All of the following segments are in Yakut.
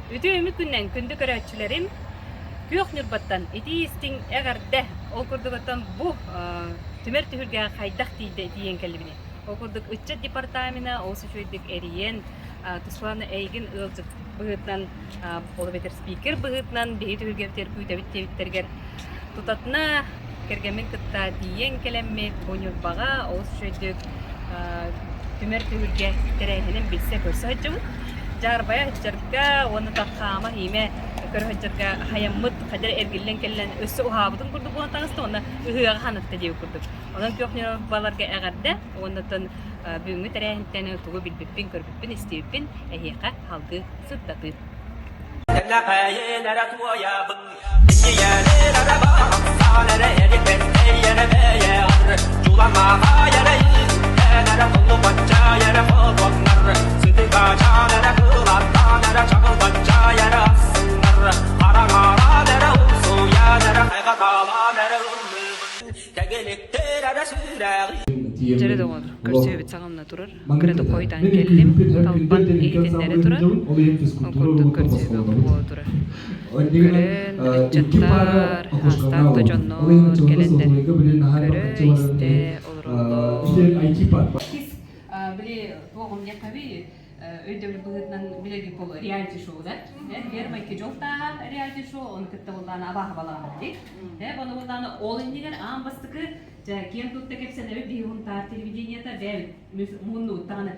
Үтүө үмүт күннэн күндү көрөөччүлэрим, Күөх Ньурбаттан итии-истиҥ эҕэрдэ! Ол курдук оттон бу түмэр түһүлгэҕэ хайдах тиийдэ тиийэн кэллибиний? Ол курдук ыччат департамена олус үчүгэйдик эрийэн, Туслана эйигин ыалдьыт быһыытынан, ол эбэтэр спикер быһыытынан биһиги түһүлгэбитигэр күүтэбит диэбиттэригэр тутатына кэргэммин кытта тиийэн кэлэммит бу Ньурбаҕа олус үчүгэйдик түмэр түһүлгэ тэрээһинин билсэ-көрсө сылдьабыт. Дьаарбайа сылдьарга уонна да хаама-иимэ көрө сылдьарга хайаммыт хадьар эргиллэн кэллэн өссө уһаабытын курдук буолан таҕыста уонна ыһыаҕа ханатта диэбит курдук. Онон күөх ньурбаларга эҕэрдэ уонна оттон бүгүҥҥү тэрээһинтэн тугу билбиппин, көрбүппүн, истибиппин эһиэхэ салгыы сырдатыы. Дьэрэ доҕор, көрсүһүбүт саҕамна турар. Кыратык хойутаан кэллим, талбан иһитиннэрэ турар. Ол курдук көрсүһүүгэ буола турар. Көрөн, ыччаттар, аастаах да дьоннор кэлэннэр көрө-истэ олороллор. Били туоҕум диэххэ өйдөбүл быһыытынан билэргит буолуо реалити-шоу да Первый дьолтааҕа реалити-шоу ону кытта буоллаана абааһы балаҕана дии ону буоллаана ол иннигэр аан бастакы дьэ киэн тутта кэпсэнэбит биһи Һунтаар телевидениета бэйэбит муннубут даҕаны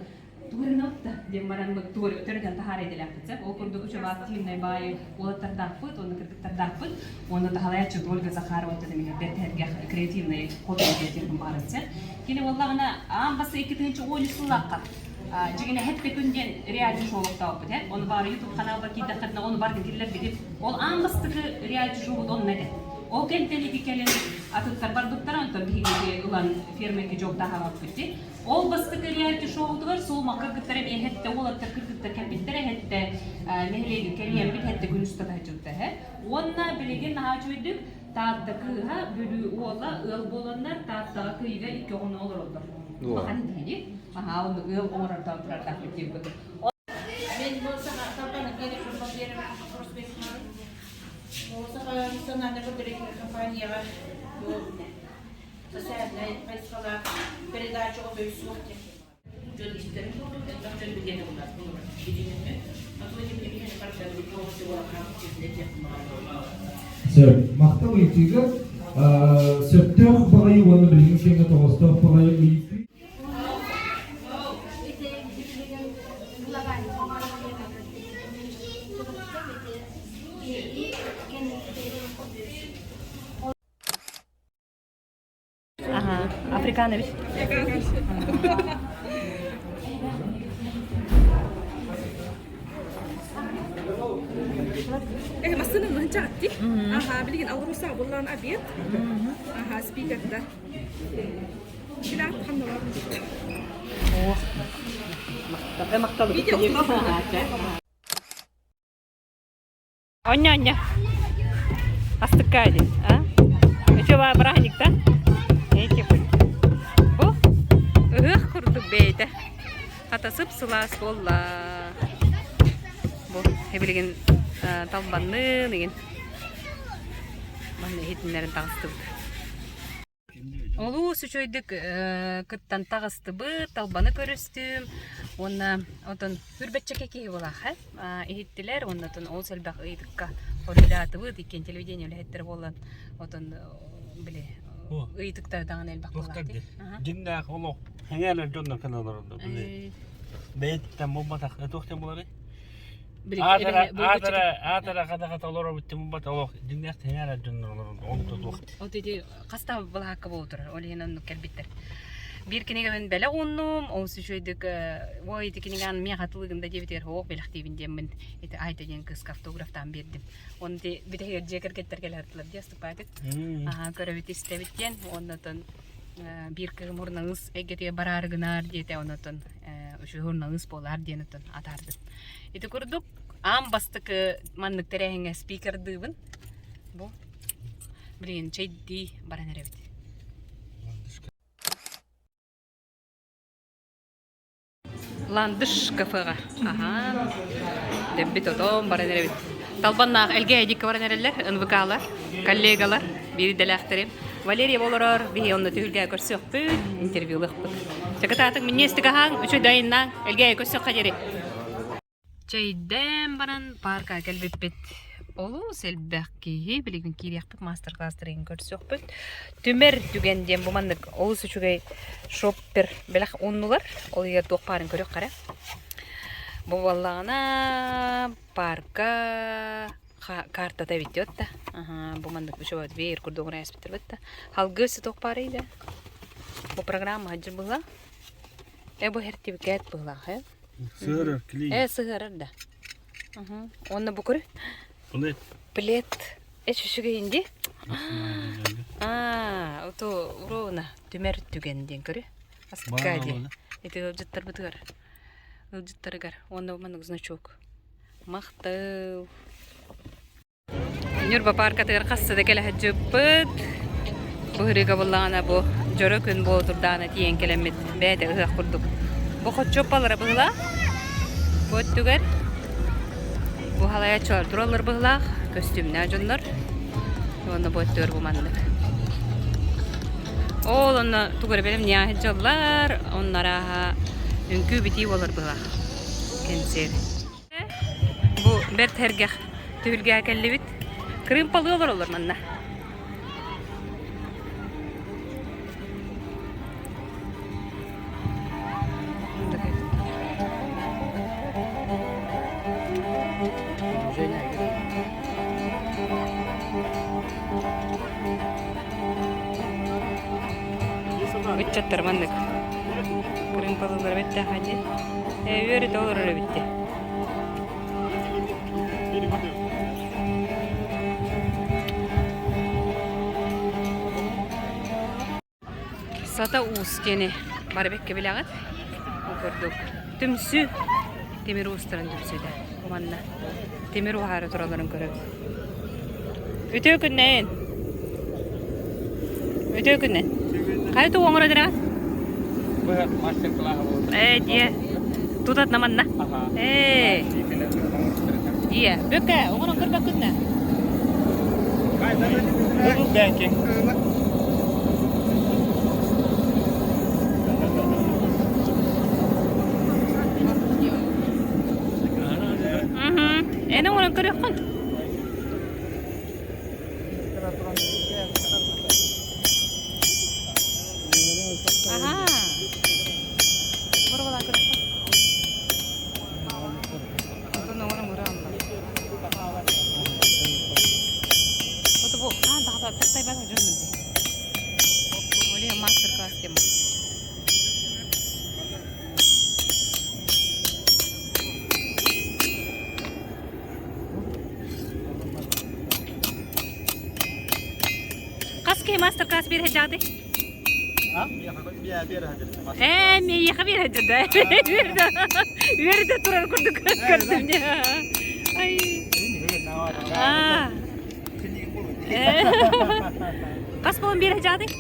тугурунабыт диэн баран тугу төрүтэн таһаара идэлээхпит сөп ол курдук үчүгэй активнай баайы уолаттардаахпыт уонна кыргыттардаахпыт уонна таһалаяччы Ольга Захарова эмиэ бэрт сэргэх креативный ход диэн баарын сөп кини буоллаҕына аан бастакы 2013 сыллаахха дьиҥинэ хэттэ күн диэн реалити шоу олохтообут э ону баары ютуб каналга киирдэххитинэ ону барытын киллэрбитим ол аан бастакы реалити шоубут онно этэ ол кэнтэн ити кэлин атыттар барбыттара онтон биһиги ылан фермерге дьолтааһабаппыт дии ол бастакы реалити шоутугар суолма кыргыттар эмиэ хэттэ уолаттар кыргыттар кэлбиттэрэ хэттэ нэһилиэгин кэрийэммит хэттэ күн устата сылдьыбыта э уонна билигин наһаа үчүгэйдик Таатта кыыһа Бүлүү уола ыал буоланнар Тааттаҕа Кыйыга икки оҕону олороллор. Улахан киһини. Аһаа, оннук ыал оҥорортоон турардаахпыт диир курдук. Мен бу саха компания Бу саха национальный компанияға бу социальный хайысхалаах передача отой суох диэн дьон истэрин курдук элбэх дьон билиэн ылынар Сөп. Махтал ыйытыыга сөптөөх баҕайы уонна билигин кэмҥэ тоҕоостоох баҕайы ыйытыы. Ага, Африканович. Eh, массыына мынчаатти. Аха, билигин Алроса буллаан обед. Аха, спикерда. Билат ханналар. Мактал. Онньо, онньо. Астыкка ди, а? Үчүгэй бырааһынньыкта? Эти бу ыһыах курдук бэйэтэ. Хата сып-сылаас буолла. Бу билигин талбанныын игин манна иһитиннэрин таҕыстыбыт. Олус үчүгэйдик кыттан таҕыстыбыт, талбаны көрүстүм уонна отон хүрбэччэкэ киһи буолаах ээ иһиттилэр уонна отон олус элбэх ыйытыкка хоруйдаатыбыт иккиэн телевидение үлэһиттэрэ буолан отон били ыйытыктары даҕаны элбэх Туохтар буолаат дии дьиҥнээх олох сэҥээрэр дьоннор кэлэн олороллор били бэйэтиттэн буолбатах туох диэн буоларый аатара аатара аатара хата-хата олоробут диэн буолбатах олох дьиҥнээх сэҥээрэр дьоннор олороллор онто туох Вот ити хаста былаһаакка буола турар, ол иһин оннук кэлбиттэр. Биир кинигэбин бэлэх ууннум, олус үчүгэйдик ой ити кинигэни миэхэ атылыгын да диэбитигэр оһох бэлэхтиибин диэммин ити Айта диэн кыыска автографтаан биэрдим. Оны ити бүтэһигэр дьиэ кэргэттэр кэлэ сырыттылар дии астыппаатык. Аһаа көрөбүт истэбит диэн уоннатан биир кыһым суруналыыс эйгэтигэр бараары гынаар диэтэ онотон үчүгэй суруналыыс буолаар диэн отон атаардым. Ити курдук аан бастакы маннык тэрээһиҥҥэ спикердыыбын. Бу Билигин чэйдии баран эрэбит. Ландыш кафеҕа. Аха. Дэббит отон баран эрэбит. Талбаннаах Элгээйдиккэ баран эрэллэр, НВК-лар, коллегалар, биир идэлээхтэрим. Валерия олорор, биһи онно түһүлгэ көрсүөхпүт, интервьюлыахпыт. Чакытаатык минньиэстик аһааҥ, үчүгэй айыннааҥ, Элгээйи көрсүөххэ диэри. Чэйдээн баран паарка кэлбиппит. Олус элбэх киһи билигин киириэхпит маастар-класстарын көрсүөхпүт. Түмэр түгэн диэн бу маннык олус үчүгэй шоппер бэлэх ууннулар. Ол иһигэр туох баарын көрүөх эрэ. Бу буоллаҕына парка картата эбит да. Аха, бу маннык үчүгэй веер курдук оҥорон бит да. Халгыы өссө туох баарый да? Бу программа сылдьар быһыылаах. Э бу сертификат быһыылаах э. Сыһыарар клей. Э, сыһыарар да. Уонна бу көрү. Плед. Плед. Э, үчүгэй дии. Аа, ото уруна түмэр түгэн диэн көрү. Астыкка дии. Ити ыалдьыттарбытыгар. Ыалдьыттарыгар. Уонна маннык значок. Махтал. Ньурба пааркатыгар хасса да кэлэ сылдьыппыт. Быһырыыга буллаҕына бу дьоро күн буола турдаҕына тиийэн кэлэммит бэйэтэ ыһыах курдук. Бу хоччуоппалара быһыылаах. Бу өттүгэр бу халайааччылар тураллар быһыылаах, көстүүмнээх дьоннор. Уонна бу өттүгэр бу маннык. Ол онно тугу эрэ бэлэмниэҕэ сылдьаллар, онно арааһа үҥкүү-битии буолар быһыылаах кэнсиэр. Бу бэрт сэргэх түһүлгэҕэ кэллибит. Кырыымпалыы олороллор манна. Ыччаттар маннык кырыымпалыыллара бэртээхэй дии. Ээ, үөрэтэ олорор эбит дии. Сата Уус диэни бары бэккэ билэҕит. Ол курдук түмсүү тимир уустарын түмсүүтэ. Манна тимир уһаары туралларын көрөбүт. Үтүө күннээн! Үтүө күннэн! Хайа тугу оҥоро дираҕыт? Ээ, дьиэ. Тутатна манна. Ээ. Дьиэ. Бөккө, оҥорон көрбөккүт нэ? Banking. Эн оҥорон көрүөххүн. Аха. Боруобалаан көрүөххүн. Онтон оҥорон көрө Вот бу хаан тахта тахтайбат дьон Оле мастер-класс тема. Хас киһи мастер-класс биэрэ сылдьаҕытый? Ээ, миэхэ биэрэ сылдьар да. Үөрдэ турар курдук көрдүм дии. Ай. Аа. Хас буолан биэрэ сылдьаҕытый?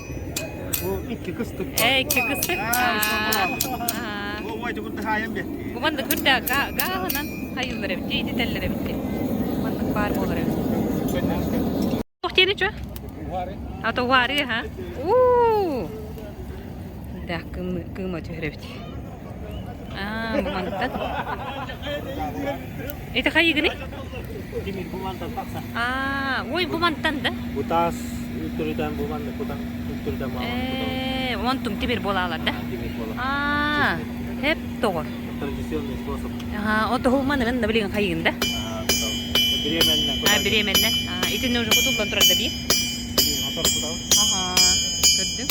Бу икки кыстык. Ээ, икки кыстык. Аа. Бу маннык үрдэ гааһынан хайыыллар эбит, ититэллэр эбит. Маннык баар буолар эбит. Туох диэни чө? А то уһаарыы ха. Уу! Да, кыыма түһэр эбит. Аа, бу мантан. Это хайыгыный? Аа, ой, бу мантан да? Бутаас үттүрүтэн бу маннык кутан үттүрүтэн Ээ, онтум тимир буолаалар да? Тимир буола. Аа, хеп тоҕор. Традиционный способ. Аха, отоһумманырын да билигин хайыгын да? Бириэмэннэн. А, бириэмэннэн. А, итиннэ уже кутуллан турар да биир. Аха, көрдүм.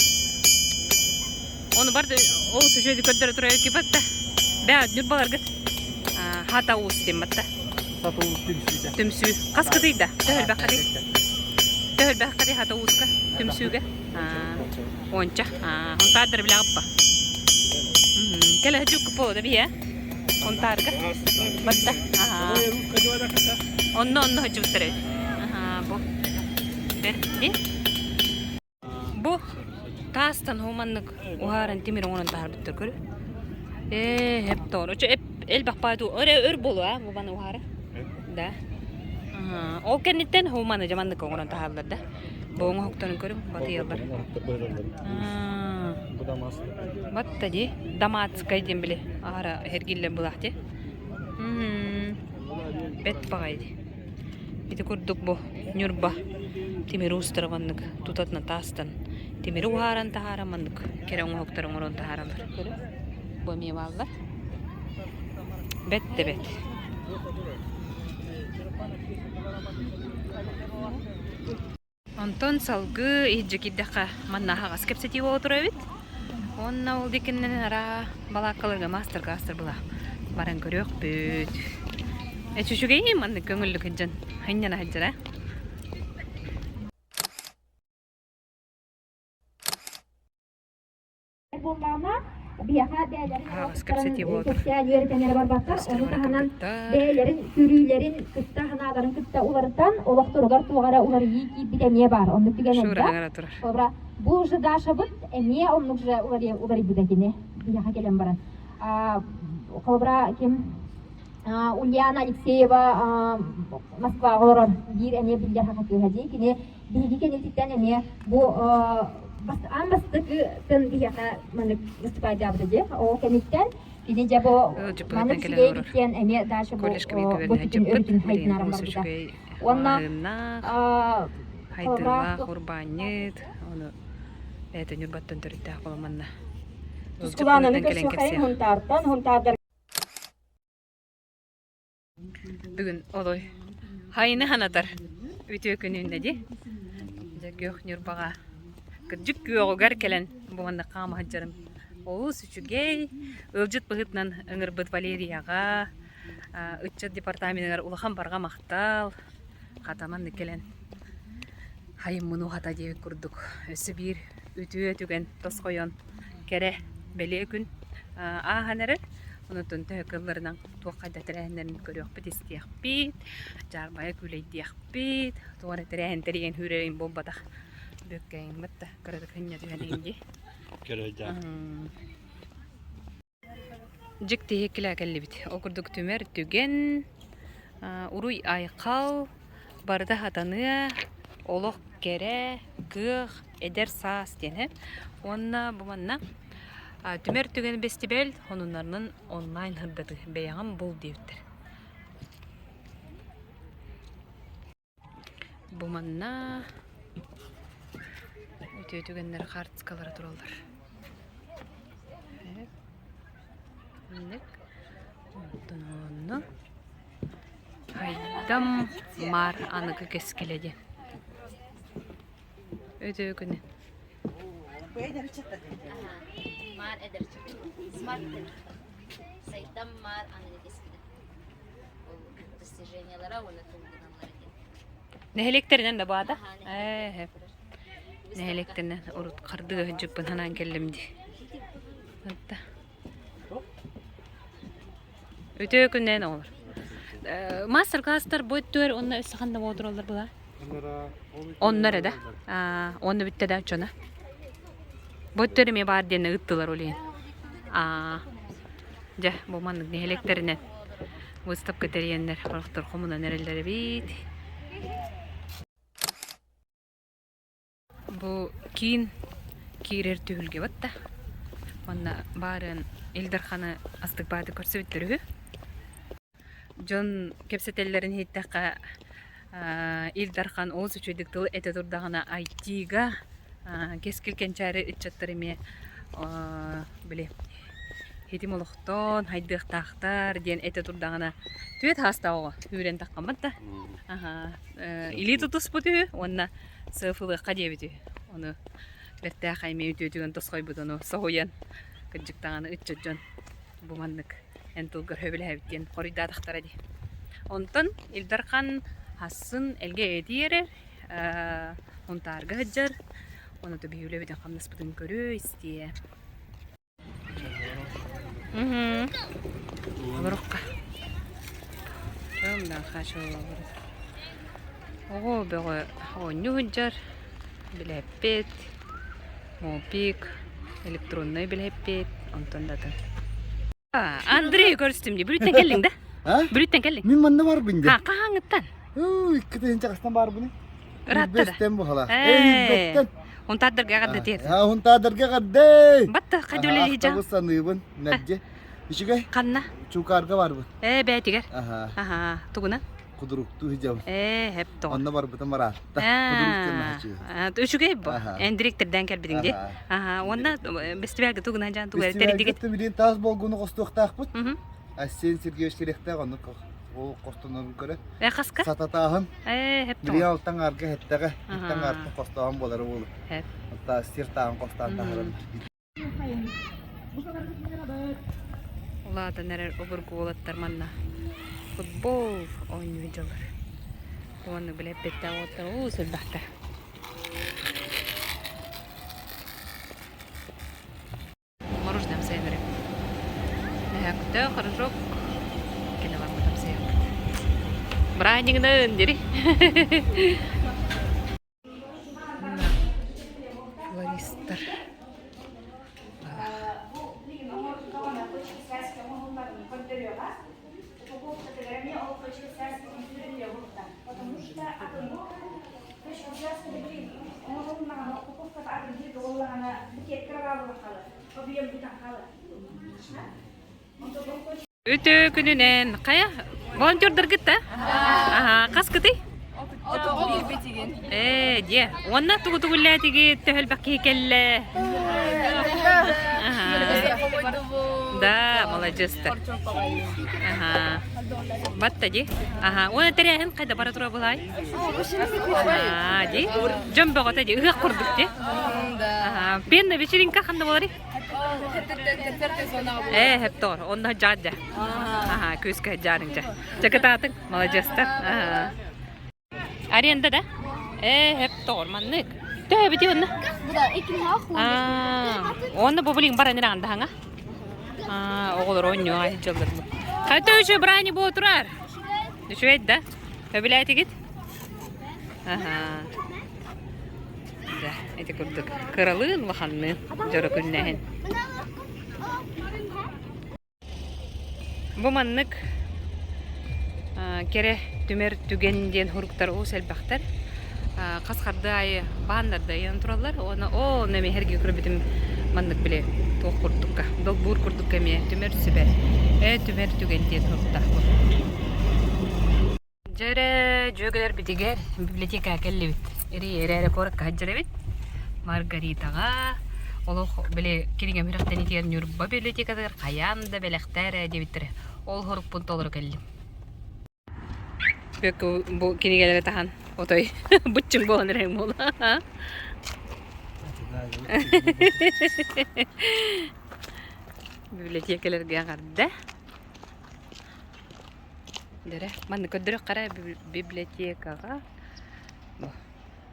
Оны бар да ол сүшөйдү көрдөрө турар кипатта. Бә, ньурбаларгыт. Хата уус диэн батта. Сата уус түмсүүтэ. Түмсүү. Хас кытыйда? Төһөлбэх кытый? Төһөлбэх кытый хата ууска? Түмсүүгэ? Уонча. Онтаардар билэҕиппа. Кэлэ жукку по да бие. Онтаарга. Батта. Онно онно хачыбыттар эбит. Бу. Берди. Бу таастан хуманнык уһааран тимир оҥорон таһаарбыттар көрү. Ээ, хеп тоҕор. Очо эп элбэх баайду өрө өр буолуо бу маны уһаары. Да. Ол кэнниттэн хуманы дьаманнык оҥорон таһааллар да. Бу оҥоһуктарын көрүҥ, батыйаллар. Бу дамас. Батта ди. Даматскай диэн били. Аара эргиллэн булах ди. Бэт баҕай ди. Ити курдук бу Ньурба тимир уустара маннык тутатына таастан тимири уһааран таһааран маннык кэрэ оҥоһуктары оҥорон таһаараллар. Көрө. Бу эмиэ бааллар. Бэт да бэт. Онтон салгыы иһирдьэ киирдэххэ манна аһаҕас кэпсэтии буола турар эбит. Уонна ол диэкиннэн араа балааккаларга маастар-класстар була баран көрүөхпүт. Эчи үчүгэй маннык көҥүллүк сылдьан сынньана сылдьара. Буоллаҕына, биһиэхэ бэйэлэрин Аһаҕас кэпсэтии олохторун буола турар. кэпсээн үөрэтэн эрэ барбаттар, ону Мастер таһынан кыргыттар. бэйэлэрин көрүүлэрин кытта, санааларын кытта уларытан, олохторугар туох эрэ уларыйыы киирбит эмиэ баар. Оннук түгэн Шура элбэх. ыҥыра турар. Холобура, бу уже Дашабыт эмиэ оннук же уларыйбыта кини биһиэхэ кэлэн баран. Холобура, ким Ульяна Алексеева Москваҕа олорор биир эмиэ биллэр саха кыыһа дии. Кини биһиги кэннититтэн эмиэ бу аан бастакытын биһиэхэ маннык выступайдаабыта дии. Ол кэнниттэн кини дьэ бу маннык үчүгэй диэн эмиэ дальше бу бу түтүн өрүтүн хайдынаран барбыта. Уонна Хайдыылаах урбаанньыт, ону бэйэтэ Ньурбаттан төрүттээх буолан манна Тускулаананы ыалдьыппытыттан кэлэн көрсүөххэйин кэпсиэх. Хунтаартан, Хунтаардар Бүгүн олой хайыны ханатар үтүө күнүннэ ди. Дьэ күөх Ньурбаҕа кырдьык күөҕүгэр кэлэн бу манна хаама сылдьарым олус үчүгэй. Ыалдьыт быһыытынан ыҥырбыт Валерияҕа ыччат департаменыгар улахан барҕа махтал. Хата маннык кэлэн хайыммын уһата диэбит курдук өссө биир үтүө түгэн тосхойон кэрэ бэлиэ күн ааһан эрэр. Онон төһө кылларынан туох хайда тэрээһиннэрин көрүөхпүт, истиэхпит, дьаарбайа күүлэйдиэхпит, туох эрэ тэрээһин тэрийэн үүрэрин буолбатах. Бүккэйиммит да кыратык хынньа түһэн иһин дии. Дьикти иһиккилээ кэллибит. Ол курдук түмэр түгэн, уруй айхал, барыта хатаныа, олох кэрэ, кыах, эдэр саас диэн һэ. Уонна бу манна түмэр түгэн бэстибээл хонуннарынан онлайн сырдатыы бэйэҕин бул диэбиттэр. Бу манна үтүө түгэннэр хаартыскалара тураллар. Инник. Онтон онно Хайдам Маар аныгы кэскилэ диэн. Үтүө күнү. Маар эдэрчи. Смарт Сайдам Маар аныгы кэскилэ. Ол достижениялара уонна тулгуналлара диэн. Нэһилиэктэринэн да баата? Ээ, нэһилиэктэринэн урут хардыга сылдьыппын санаан кэллим дии. Атта. Үтүө күннээн оҕолор. Мастер-класстар бу өттүгэр уонна өссө ханна буола тураллар была? Онно эрэ да. Онно бүттэ да оччоно. Бу өттүгэр эмиэ баар диэн ыыттылар ол иһин. Дьэ, бу маннык нэһилиэктэринэн выставка тэрийэннэр орохтор хомунан эрэллэр эбит. Бу киин киирэр түһүлгэ батта. Манна баарыан Ил Дарханы астык бааты көрсүбүттэр үһү. Дьон кэпсэтэллэрин иһиттэххэ, Ил Дархан олус үчүгэйдик тыл этэ турдаҕына IT-га кэскил кэнчээри ыччаттар эмиэ били хитим олохтон хайдыахтаахтар диэн этэ турдаҕына түөрт хаастаах оҕо үүрэн таххаммат да илии тутуспут үһү уонна сыафылыахха диэбит үһү ону бэртээхэй эмиэ үтүөтүгэн тосхойбут ону соһуйан кырдьык даҕаны ыччат дьон бу маннык эн тылгар сөбүлэһэбит диэн хоруйдаатахтара дии. Онтон Ил Дархан хассын элгэ этии эрэр, Хунтаарга сылдьар, ону биһи үлэбитин хамнаспытын көрүө истиэ. Олорукка. Оҕо бөҕө оонньуу сылдьар, билэппит, мопик, электроннай билэппит, онтон да атын. Андрей көрүстүм дии. Бүрүттэн кэллиҥ да? А? Бүрүттэн кэллиҥ. Мин манна барбын дии. Ха, хаһааҥҥыттан? Иккитинчи хастан барбыный? Ыраатта да. Бэстэн бухала. Ээ. Унтаардарга эҕэрдэ тиэр. А, унтаардарга эҕэрдэ. Батта хайда үлэлии Ахтабы саныыбын, мэлдьи. Үчүгэй. Ханна? Чуукаарга барбын. Ээ, бээтигэр. Аха. Аха, тугунан? Кудуруктуу сидьабын. Ээ, хеп тоҕо. Онно барбытым бараатта. Кудурук наһачы. Үчүгэй бу. Эн директордаан кэлбитиҥ дии. Аха, уонна фестивальга тугунан жан тугу тэрийдигит? Фестивальга билин таас болгуну хостуохтаахпыт. Арсен Сергеевич кэлиэхтээх оннук хостонорун көрө. Э, хаска? Сататааһын. Э, хеп тоҕо. Билин алтан арга хэттэҕэ, хеттен артын хостооһун буолары буолу. Хеп. Таас сир тааһын хостаан таһаран. Улаатан эрэр обургу уолаттар манна футбол оонньуу дьылар. Уонна били эппиттээх уолаттар уу сөлбөхтөр. Мороженое амсайан Мөһөктөөх рожок кэлэ барбыт амсайаммыт. Бырааһынньыгынан дири. Флористар. Үтүө күнүнэн хайа волонтердаргыт да? Аха, хас кытый? Ээ, дьиэ. Уонна тугу тугуллээтигит, төһөлбөх киһи кэллэ? Да, маладьыастар. Аха. Батта ди. Аха. Уонна тэрээһин хайда бара тура булай? Аа, ди. Дьон бөҕөтө ди, ыһыах курдук ди. Аха. Пенна вечеринка ханна боларый? Ээ, хептор, онно жаадьа. Аха, күүскэ жаарыҥча. Чакытаатыҥ, маладьыастар. Аха. Аренда да? Ээ, хептор, маннык. Төһө бити онно? Аа, онно бу билин баран иран даһаҥа. Аа, оҕолор оонньуу аай дьыллар бу. Хайта үчү брани бу турар. Үчүгэй да? Сөбүлээтигит? Аха. Дьэ, ити курдук кыралыын улаханныын дьоро күннэһин. Бу маннык кэрэ түмэр түгэн диэн хуруктар олус элбэхтэр. Хас харды аайы бааннарда ыйан тураллар. Уонна оо, онно эмиэ эргэ көрбүтүм маннык били туох курдукка, долбуур курдукка эмиэ түмэр сүбэ, ээ түмэр түгэн диэн хуруктаахпын. Дьэ эрэ, дьүөгэлэрбитигэр библиотекаҕа кэллибит. Эрий эрэ куоракка сылдьар эбит. Маргаритаҕа олох били кинигэм сүрэхтэниитигэр Ньурба библиотекатыгар хайаан да бэлэхтээ эрэ диэбиттэрэ. Ол сорукпун толору кэллим. Бу кинигэлэри таһан отой быччыҥ буолан эрэҥ буола. Библиотекаларга эҕэрдэ. Дэрэ, манна көрдөрөх хара библиотекаҕа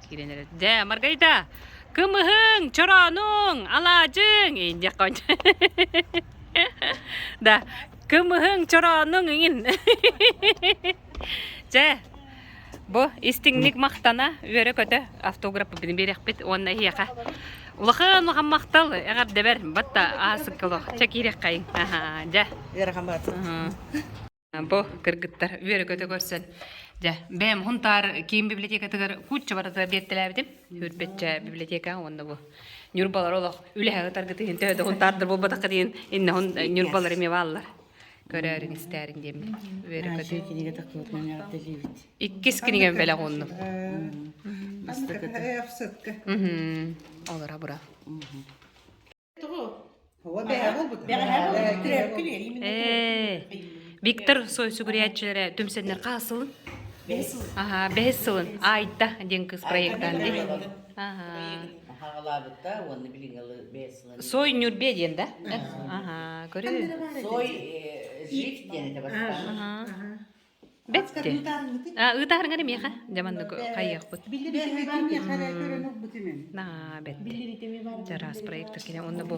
киирэн эрэр. Дьэ, Маргарита, кымыһыҥ, чороонуҥ, алаадьыҥ индиэх Да, кымыһыҥ, чороонуҥ иҥин. Чэ, бу истиҥник махтана, үөрэ-көтө автографпын биэриэхпит уонна эһиэхэ улахан улахан махтал эҕэрдэбэр батта аасыккылох чэ киириэххэйиҥ аха дьэ Ыарахан баҕатык. Бу кыргыттар үөрэ-көтө көрсөн дьэ бэйэм Хунтаар киин библиотекатыгар кучча барыта биэртэлээбитим. Хүрбэччэ библиотека уонна бу Ньурбалар олох үлэһэ ытаргытыһын төһө да Хунтаардар буолбатахха диэн иннэ Ньурбалар эмиэ бааллар. Көрөөрүн истээрин диэммин үөрэ-көтө. Кинигэ таккыбытынан эҕэрдэлиибит. Иккис кинигэм бэлэх ууннум. Олора бура. Виктор сүгүрүйээччилэрэ түмсэннэр хас сылын? Аха, бэһис сылын. Айда диэн кыыс проектаан дии. Хаҕалаабытта уонна билиҥҥи бэһис сылын. Сой Нюрбе диэн да? Аха, көрүү. Сой жив диэн этэ бастаан. Бэтти. Ыытаарыҥар миэхэ дьэ маннык хайыахпыт. Наа бэтти. Чараас проектор кини онно бу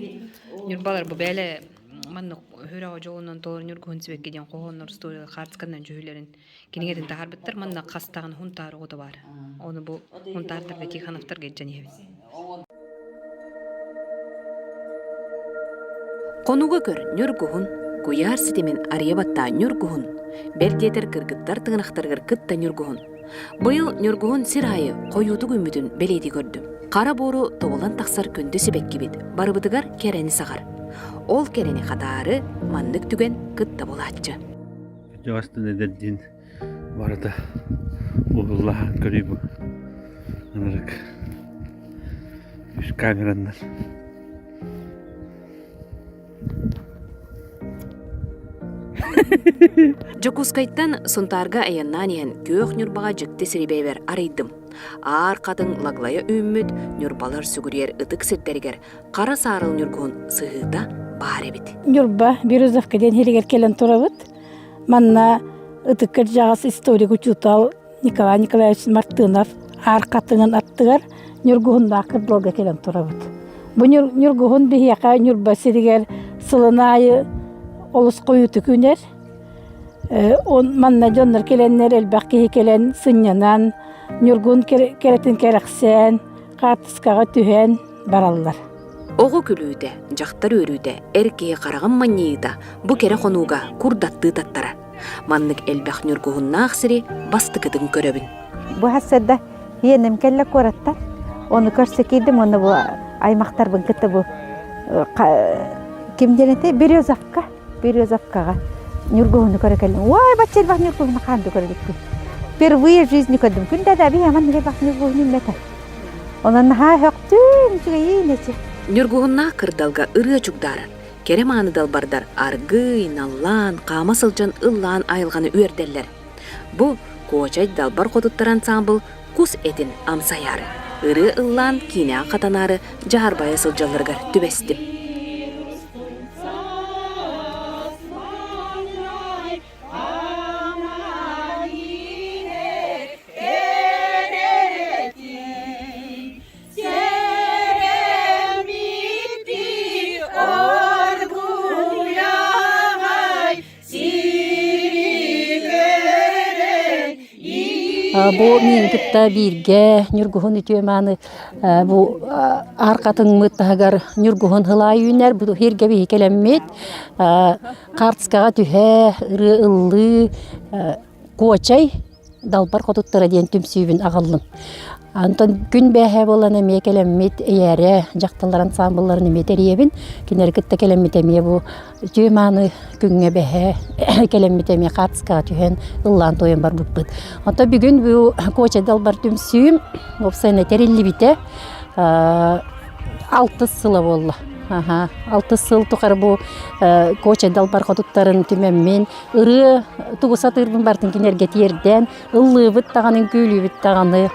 Ньурбалар бу бээлэ маннык хүрэх дьолунан толору Ньургуһун сибэкки диэн хоһооннор студия хаартысканан дьүһүлэрин кинигэтин таһаарбыттар манна хастаҕын хунтаар оҕото баар. Ону бу хунтаардарга Тихоновтарга илдьэн иһэбин. Хонуга көр Ньургуһун. Куйаар ситимин арыйа баттаа Ньургуһун, бэл диэтэр кыргыттар тыҥырахтарыгар кытта Ньургуһун. Быйыл Ньургуһун сир аайы хойуутук үүммүтүн бэлиэтии көрдүм. Хара буору тобулан тахсар күндү сибэккибит барыбытыгар кэрэни саҕар. Ол кэрэни хатаары маннык түгэн кытта буолааччы. Дьоҕастан эдэрдиин барыта уһуллаһан көрүү бу. Ынырык. Үс камераннар. Дьокуускайтан Сунтаарга айаннаан иһэн күөх Ньурбаҕа дьикти сири бэйэбэр арыйдым. Аар хатыҥ лаглайа үүммүт ньурбалар сүгүрүйэр ытык сирдэригэр хара саарыл ньургуһун сыһыыта баар эбит. Ньурба Березовка диэн иһигэр кэлэн турабыт. Манна ытык кырдьаҕас историк учуутал Николай Николаевич Мартынов аар хатыҥын аттыгар Ньургуһуннаах кырдалга кэлэн турабыт. Бу Ньургуһун биһиэхэ Ньурба сиригэр сылын аайы олус хойутук үүнэр. Манна дьоннор кэлэннэр элбэх киһи кэлэн сынньанан, Ньургун кэрэтин кэрэхсээн, хаартыскаҕа түһэн бараллар. Оҕо күлүүтэ, дьахтар үөрүүтэ, эр киһи хараҕын манньыйыыта бу кэрэ хонууга курдаттыы таттара. Маннык элбэх ньургуһуннаах сири бастакытын көрөбүн. Бу хассарда иэним кэллэ куораттан. Ону көрсө киирдим уонна бу аймахтарбын кытта бу ким диэн этэй Березовка Березовкаҕа ньургуһуну көрө кэллим. Ой, бачча элбэх ньургуһуну хаанды көрө иликпин. Впервые в жизни көрдүм. Күндэ да би аман элбэх ньургуһуну мэтэ. Онон наһаа хөктүүн, үчүгэйиин эчи. Ньургуһуннаах кырдалга ырыа чугдаарар. Кэрэ мааны далбардар аргыый, наллаан, хаама сылдьан ыллаан айылҕаны үөрдэллэр. Бу Куочай далбар хотуттар ансаамбыл кус этин амсайаары, ырыа ыллаан киинэҕэ хатанаары дьаарбайа сылдьалларыгар түбэстим. Бу миин кытта бииргэ Ньургуһун үтүө мааны бу аар хатыҥмыт таһыгар Ньургуһун һылаай үүнэр бу иһиргэ биһи кэлэммит хаартыскаҕа түһэ ырыа ыллыы Куочай Далбар хотуттара диэн түмсүүбүн аҕаллым. Онтон күн бээһэ буолан эмиэ кэлэммит эйээрэ дьахталлар ансаамбылларын эмиэ тэрийэбин. Кинилэри кытта кэлэммит эмиэ бу үтүө мааны күҥҥэ бэһэ кэлэммит эмиэ хаартыскаҕа түһэн ыллаан туойан барбыппыт. Онтон бүгүн бу Куочай Далбар түмсүүм уопсайынан тэриллибитэ алтыс сыла буолла. Алтыс сыл тухары бу Куочай Далбар хотуттарын түмэммин ырыа тугу сатыырбын барытын кинилэргэ тиэрдэн, ыллыыбыт даҕаны, үҥкүүлүүбүт даҕаны,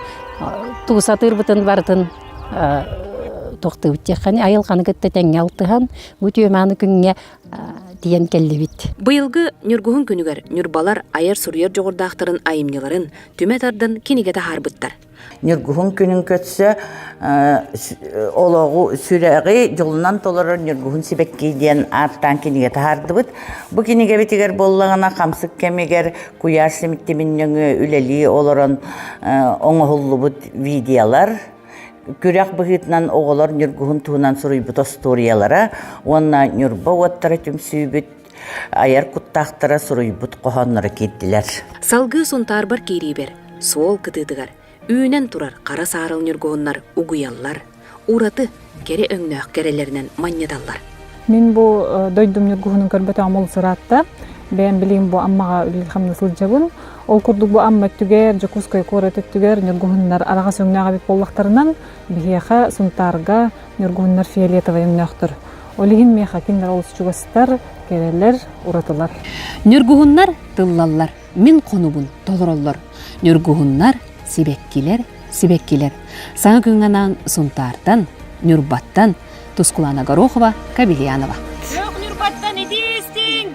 тугу сатыырбытын барытын тохтуубут диэххэ айылҕаны кытта тэҥҥэ алтыһан, бу үтүө-мааны күҥҥэ тиийэн кэллибит. Быйылгы Ньургуһун күнүгэр ньурбалар айар-суруйар дьоҕурдаахтарын айымньыларын түмэ тардан кинигэ таһаарбыттар. Ньургуһун күнүн көрсө олоҕу сүрэҕи дьолунан толорор Ньургуһун сибэкки диэн ааттаан кинигэ таһаардыбыт. Бу кинигэбитигэр буоллаҕына хамсык кэмигэр куйаар симиттимин нөҥүө үлэлии олорон оҥоһуллубут видеолар, күрэх быһыытынан оҕолор Ньургуһун туһунан суруйбут остуоруйалара уонна Ньурба уоттара түмсүүбүт айар куттаахтара суруйбут хоһоонноро киирдилэр. Салгыы Сунтаарбар киириибэр суол кытыытыгар үүнэн турар хара саарыл ньургуһуннар угуйаллар, ураты кэрэ өҥнөөх кэрэлэринэн манньыталлар. Мин бу дойдум ньургуһунун көрбөтөҕүм олус ыраатта. Бэйэм билигин бу Аммаҕа үлэлии-хамныы сылдьабын. Ол курдук бу Амма өттүгэр, Дьокуускай куорат өттүгэр ньургуһуннар араҕас өҥнөөх эбит буоллахтарынан, биһиэхэ Сунтаарга ньургуһуннар фиолетовай өҥнөөхтөр. Ол иһин миэхэ кинилэр олус чугастар, кэрэлэр, уратылар. Ньургуһуннар тыллаллар, мин хонубун толороллор. Ньургуһуннар, сибэккилэр, сибэккилэр. Саҥа күҥҥэ анаан Сунтаартан, Ньурбаттан Тускулана Горохова, Кабельянова. Күөх Ньурбаттан итии истиҥ!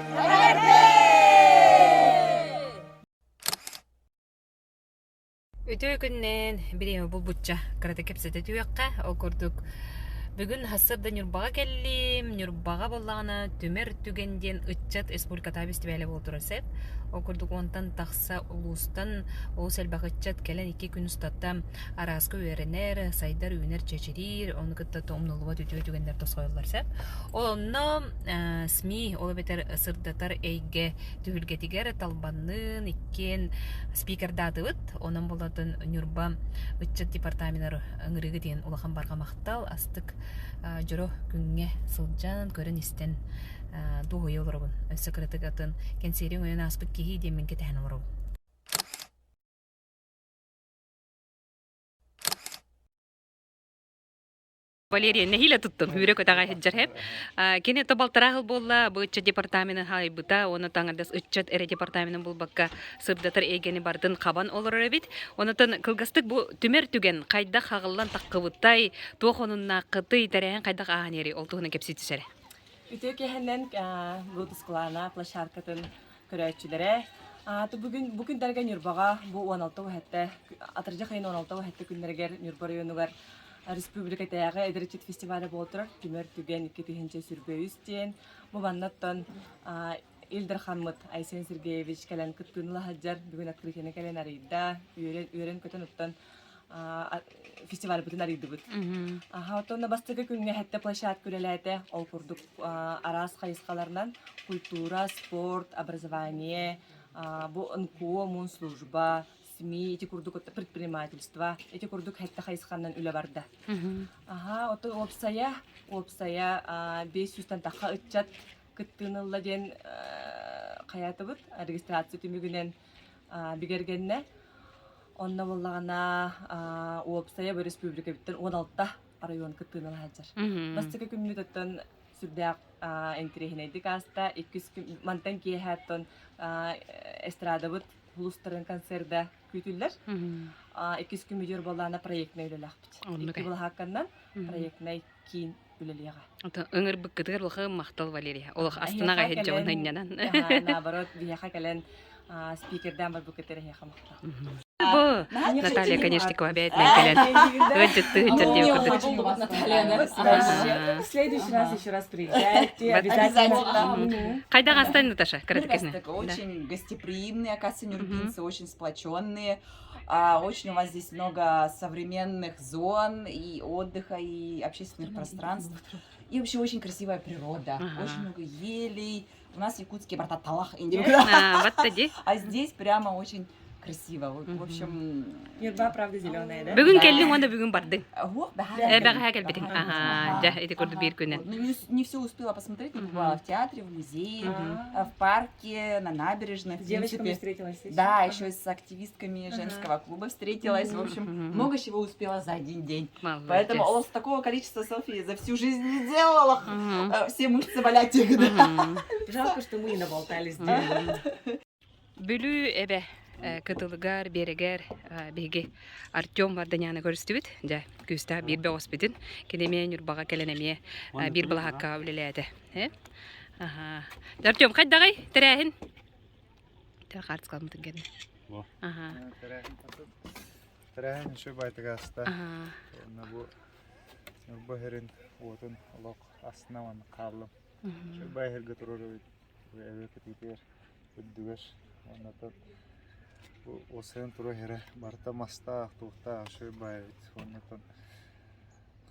Үтүө күннэн бириэмэ булбучча кырата кэпсэтэ түһүөххэ. Ол курдук Бүгүн сарсыарда Ньурбаҕа кэллим. Ньурбаҕа буоллаҕына Түмэр түгэн диэн ыччат республикатааҕы бэстибээлэ буола турар сөп. Ол курдук уонтан тахса улуустан олус элбэх ыччат кэлэн икки күн устата арааска үөрэнэр, сайдар, үүнэр, чэчириир, ону кытта умнуллубат үтүө түгэннэр тосхойоллор сөп. Ол онно СМИ, ол эбэтэр сырдатар эйгэ түһүлгэтигэр Талбанныын иккиэн спикердаатыбыт. Онон буолатын Ньурба ыччат департаменар ыҥырыыгы диэн улахан барҕа махтал, астык дьоро күҥҥэ сылдьан, көрөн-истэн дуоһуйа олоробун. Өссө кыратык атын кэнсиэриҥ өйөн ааспыт киһи диэммин кэтэһэн олоробун. Валерия нэһиилэ туттун, үүрэ-көтөҕө сылдьар һэп. Кини то балтараа сыл буолла, бу ыччат департаменын хаайбыта, уонна таҥардас ыччат эрэ департаменын булбакка сырдатар эйгэни бардын хабан олорор эбит. Онотон кылгастык бу түмэр түгэн хайдах хаҕыллан таххыбытай, туох онуннааххытый, тэрээһин хайдах ааһан иһэрий, ол туһунан кэпсии түсэрэ. Үтүө киэһэнэн бу Тускулаана площадкатын көрөөччүлэрэ. Бүгүн бу күннэргэ Ньурбаҕа бу 16 уһэтте атырдьах ыйын 16 уһэтте күннэригэр Ньурба оройуонугар республикатааҕы эдэр ыччат фестиваля буола турар Түмэр түгэн 2023 диэн бу маннаттан Ил Дархаммыт Айсен Сергеевич кэлэн кыттыыны ыла сылдьар бүгүн открытиены кэлэн арыйда үөрэн үөрэн-көтөн оттон фестивальбытын арыйдыбыт. Аха, оттон бастакы күҥҥэ хэттэ площадка үлэлээтэ. Ол курдук араас хайысхаларынан культура, спорт, образование, бу НКО, Мунслужба, СМИ, ити курдук предпринимательство, ити курдук хэттэ хайысханан үлэ барда. Аха, оттон уопсайа, уопсайа 500-тан тахха ыччат кыттыыны ылла диэн хайаатыбыт регистрация түмүгүнэн бигэргэннэ. Онно буоллаҕына уопсайа бу республикабыттан 16 оройуон кыттыыны сылдьар. Бастакы күммүт оттон сүрдээх интэриэһинэйдик ааста. Иккис күн мантан киэһэ оттон эстрадабыт улуустарын концерда күүтүллэр. Иккис күммүтүгэр буоллаҕына проектнай үлэлээхпит. Икки былаһаакканнан проектнай киин үлэлиэҕэ. Ыҥырбыккытыгар улахан махтал Валерия. Олох астына Эһиэхэ иһит дьон кэлэн, ынньанан. наоборот, биһиэхэ кэлэн спикердээн барбыккытыгар эһиэхэ махтал. Бу Наталья Конешникова бэйэтинэн кэлэн ыалдьыттыы сылдьар диэн курдук. В следующий раз еще раз приезжайте. Обязательно. Хайдах астан Наташа? Кыратык Очень гостеприимные, оказывается, нюрбинцы, очень сплоченные. А, очень у вас здесь много современных зон и отдыха, и общественных пространств. И вообще очень красивая природа, Ага. очень много елей. У нас якутские барта талах А, А здесь прямо очень красиво. В общем... Нюрба, правда, зеленая, да? Бүгүн кэллиҥ уонна бүгүн бардыҥ. Бэҕэһээ Бэҕэһээ кэлбитиҥ. Аха, дьэ, ити курдук биир күнүн. Ну, не, не все успела посмотреть, но бывала в театре, в музее, в парке, на набережной. С девочками встретилась еще? Да, еще с активистками женского клуба встретилась. В общем, много чего успела за один день. Молодец. Поэтому о, с такого количества селфи за всю жизнь не делала. Все мышцы болят. Жалко, что мы не наболтались. Бүлүү эбэ кытылыгар, биэрэгэр биһиги Артем Варданяны көрүстүбүт. Дьэ, күүстээх биир бөҕөспүтүн. Кини эмиэ Ньурбаҕа кэлэн эмиэ биир былаһааккаҕа үлэлээтэ. Аха. Артем, хайдаҕый тэрээһин? Хаартыскаламмытын кэннэ. Аха. Тэрээһин үчүгэй байтыга аста. Уонна бу Ньурба сирин уотун олох астына уонна хааллым. Үчүгэй бай сиргэ турар эбит. Эбэ кэтиитигэр үрдүгэр уонна бу уопсайан турар сирэ барыта мастаах, туохтаах үчүгэй бай эбит. Уонна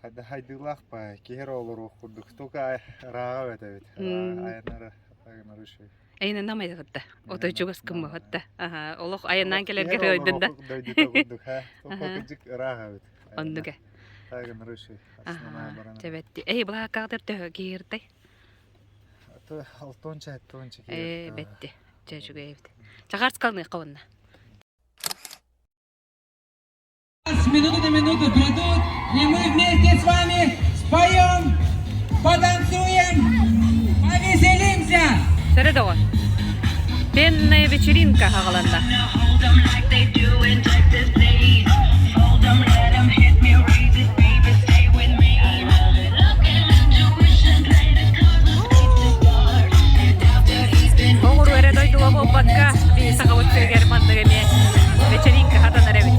хайда хайдыылаах бай киһи эрэ олоруох курдук. Только ырааҕа эбит эбит. Айаннара айаннара үчүгэй. Айанынан майдыгытта. Отой чугас кыммаһытта. Аха, олох айаннаан кэлэргэ ыйдын да. Дойдута курдук, ха. Только кыдьык ыраах эбит. Оннук э. Тайгын рыши. Основная барана. Тэбэтти. Эй, былааккаҕытар төһө кииртэй? Алтонча, аттонча Ээ, бэтти. Чэ, үчүгэй эбит. Чахарскалныахха уонна. С минуты на минуту придут, и мы вместе с вами споем, потанцуем, повеселимся! Сэрэ доҕор. Пенная вечеринка хаҕаланна. Оҕуруо эрэ дойдуга буолбакка, биһи сахабыт сиригэр маннык эмиэ вечеринка хатанар эбит.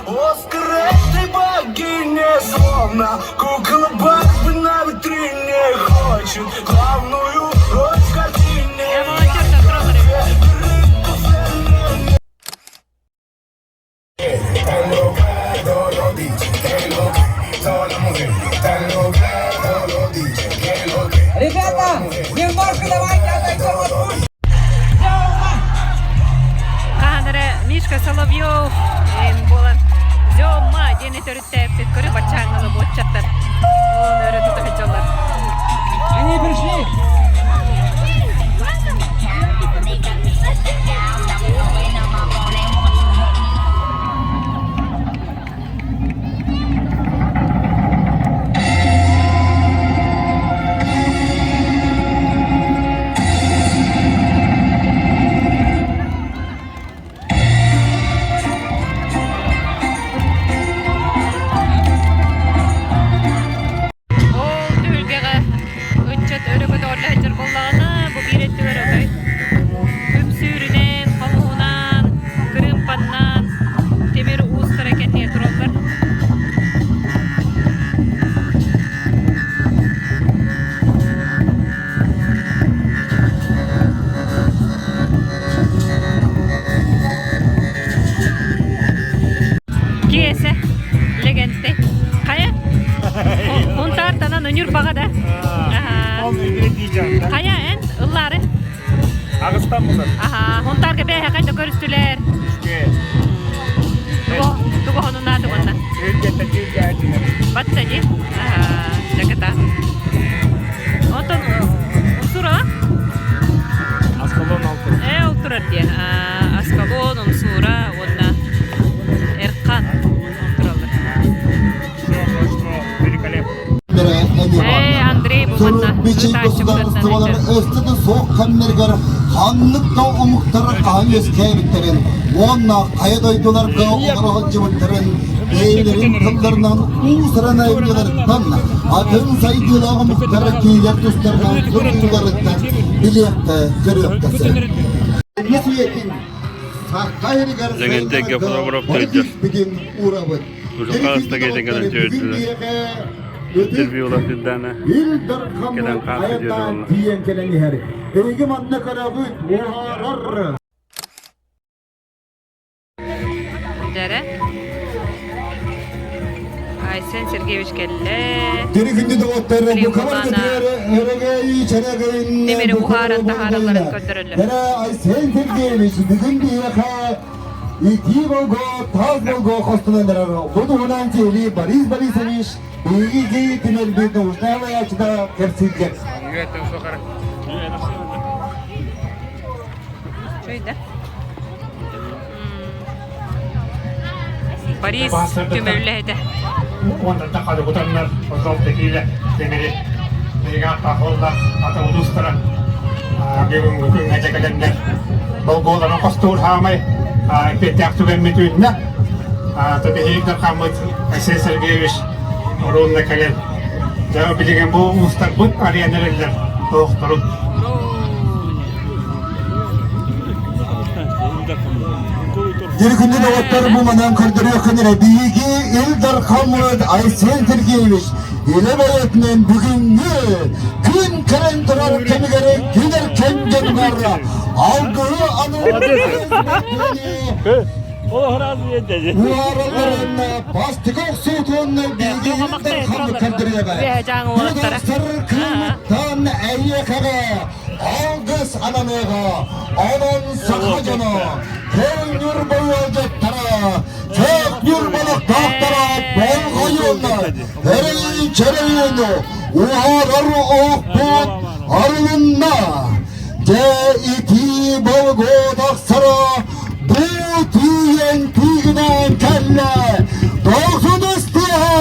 Оскар этой богине Словно кукла Барби на витрине Хочет главную роль в картине Ребята, немножко давайте отойдем от пульта. Хаһан эрэ Мишка Соловьев буолан Зёма диэни төрүттээппит көрү баччааҥҥылы буоччаттар. Ол өрө тута сылдьаллар. Они пришли. Ол түһүлгэҕэ ыччат өрө көтөҕүллэ сылдьар буоллаҕына, бу биир өттүгэр отой үпсүүрүнэн, хомуһунан, кырыымпаннан тимир уустара кэннигэ тураллар. Киэсэ, Лэгэнтэй. Хайа? Унтаартанан Ньурбаҕа да? Хайа эн ыллаары? Аҕыстан булар. Аха, Унтаарга бээһэ хайда көрүстүлэр? Тугу хонунааты манна? Батта ди? Аха, даката. Онтон Умсура? Аскалон алтыр. Э, ол турар дии. Аскалон, Умсура уонна Эрхан тураллар. Э, Андрей бу манна ытааччы быһыытынан Өстө суох кэмнэригэр ханнык да омуктар хаһан үөскээбиттэрин уонна хайа дойдуларга олоро сылдьыбыттарын бэйэлэрин тылларынан уус-уран айымньыларыттан атын сайдыылаах омуктар кинилэр тустарынан суруйууларыттан билиэххэ көрүөххэ сөп. Саха сиригэр Лэгэнтэйгэ бары күүспүтүн уурабыт. Ужасно кэлэн төрдүлэр. Интервью улатыдана кэлэн хаалты диэн тиийэн кэлэн иһэр. Эһиги манна көрөбүт, уһаарар. Дьэрэ. Айсен Сергеевич кэллэ. Тири күндү доҕоттор, бу өрөгөй чэрэгин Тимири уһааран таһааралларын көрдөрөллөр. Дэрэ Айсен Сергеевич бүгүн биһиэхэ итии болго, таас болго хостунан эрэр. Бу туһунан киһили Борис Борисович биһиги түмэлбит научнай салайааччыта кэпсииргэ. Чуйда. Борис түмэллэһитэ. Уонна халыбытаннар отол текиле темири биһиги тахолла ата улуустара бүгүҥҥү күҥҥэ дьэкэлэннэр болголарын хостуур хаамай петях түгэммит үүннэ биһиги хаммыт Айсен Сергеевич оруунна кэлэн дьэ билигин бу уустарбыт арыйан эрэллэр тоохторун Диргүнү доҕоттор бу манан көрдөрүөххүн эрэ биһиги Ил Дархаммыт Айсен Сергеевич илэ бэйэтинэн бүгүҥҥү күн кэлэн турар кэмигэр күнэр кэм дьонугар алгыһы Уаралларын бастакы охсуутун биһиги Ил Дархаммыт көрдөрүөҕэ. Кыымыттан эйиэхэҕэ Алгыс ананыаҕа, онон саха дьоно, көй Ньурба ыалдьыттара, чөк Ньурбалыктаахтара болҕойун, эрэй-чэрэйин, уһаарар оһохпут арылынна. Дьэ итии болгуо тахсара бу тиийэн тиигинээн кэллэ. Дохсун истиэхэ!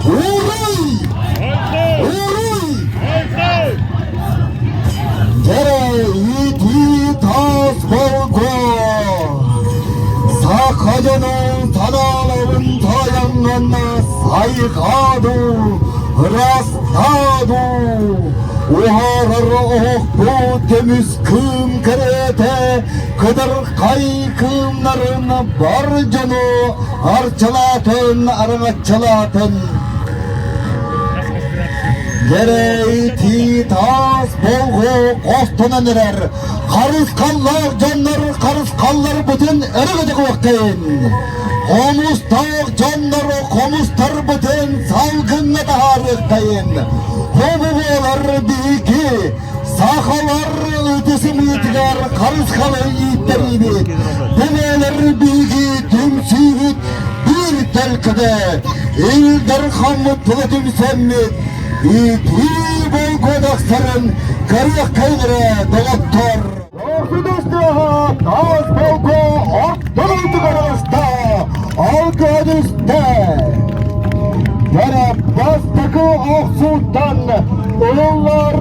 Уруй! Уруй! Уруй! Дьэрэ итии таас болгуо! Саха дьонун санааларын тайаҥҥын сайҕаа дуу, ырастаа дуу, уһаарар оһохпут көмүс кыым кэриэтэ. Кыдырхай кыымнарын бар дьону арчылаатын, араҥаччылаатын. Дьэрэй таас болҕо хостонон эрэр харысхаллаах дьоннор харысхалларбытын өрө көтөҕүөхтэйин. Хомустаах дьоннор хомустарбытын салгыҥҥа таһаарыахтайын. Хобу буолар биһиги Сахалар ытысымыытыгар харысхалы ииттэриибит, бэлээлэр биһиги түмсүүбүт биир төлкөтө, Ил Дархаммыт тыла түмсэммит, итии болгуодахсарын көрүөххэйин эрэ, доҕоттор! Ордудустааҕа таас болго орто дойдуга алгыһын үстэ. Дьэрэ бастакы охсууттан ылыллар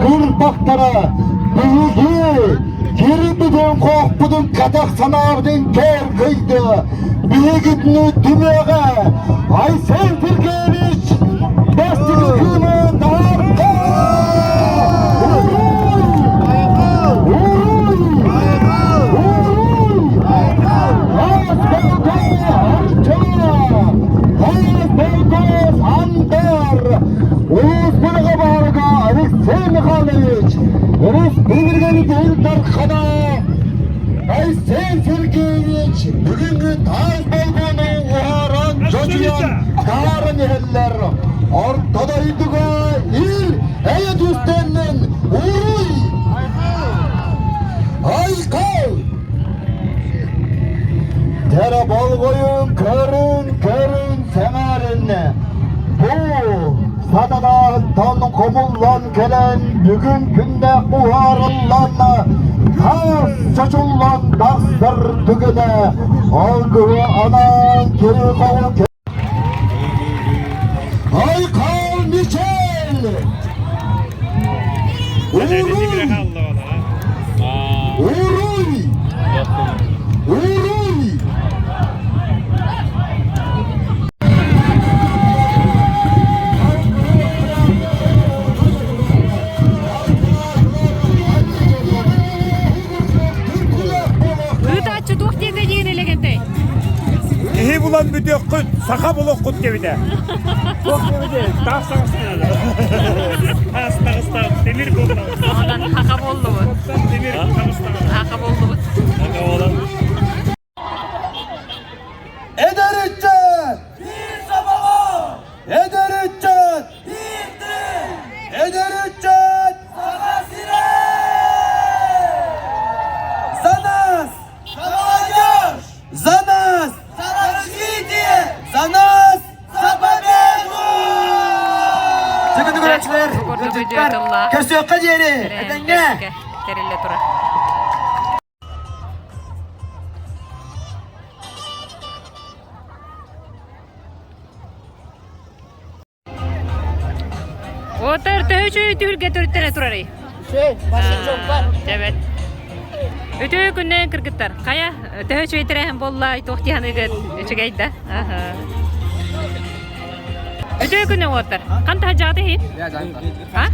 кырбахтара биһиги кирбитин-хоохпутун кэтэх санаабытын кэргыйды. Биһигитини түмүөҕэ Айсен Сергеевич бастакы кыымы таһаарда! Уруй! Уруй! Таас болго Арча! Таас болго Сандар! Уус Бөлөҕө баһылыга Алексей Михайлович, Өрөспүүбүлүкэбит Ил Дархана Айсен Сергеевич бүгүҥҥү таас болгуону уһааран, чочуйан, тааран иһэллэр. Орто дойдуга ил эйэ түстэннин уруй! Айхал! Дьэрэ болҕойун көрүн, көрүн, сэҥээрин. Бу сатанааттан хомуллан кэлэн бүгүн күннээх уһаарыллан таас чочуллан тахсар түгэнэ алгыһы анаан кири-хоҕу Айхал Мичел! Уруй! Уруй! Уруй! Ыытааччы туох диэтэ диэн элэгэнтэй? Киһи булан бүтүөххүт, саха булуоххут диэбитэ. Туох диэбитэ? Таах саҕастаах. Таас таҕыстаах, тимир буолла. Онон хаха буоллубут. Тимир таҕыстаах. Хаха буоллубут. Хаха буолан. Эдэр ыччат! Биир сомоҕо! Эдэр ыччат! Биир тыын! Эдэр ыччат! Саха сирэ! За нас! За молодежь! За нас! За развитие! За нас! За победу! Чакыты көрөөччүлэр, көрсүөххэ диэри, этэҥҥэ! Тэриллэ турар. Отор төһө үчүгэй түһүлгэ төрүттэрэ турарый? Үчүгэй, башын дьолбар. Эбэт. Үтүө күннээн кыргыттар. Хайа, төһө үчүгэй тэрээһин буолла, туох дии саныыгыт? Үчүгэй да? Аха. Үтүө күннээн уоттар. Ханта хаджаҕыт иһин? А?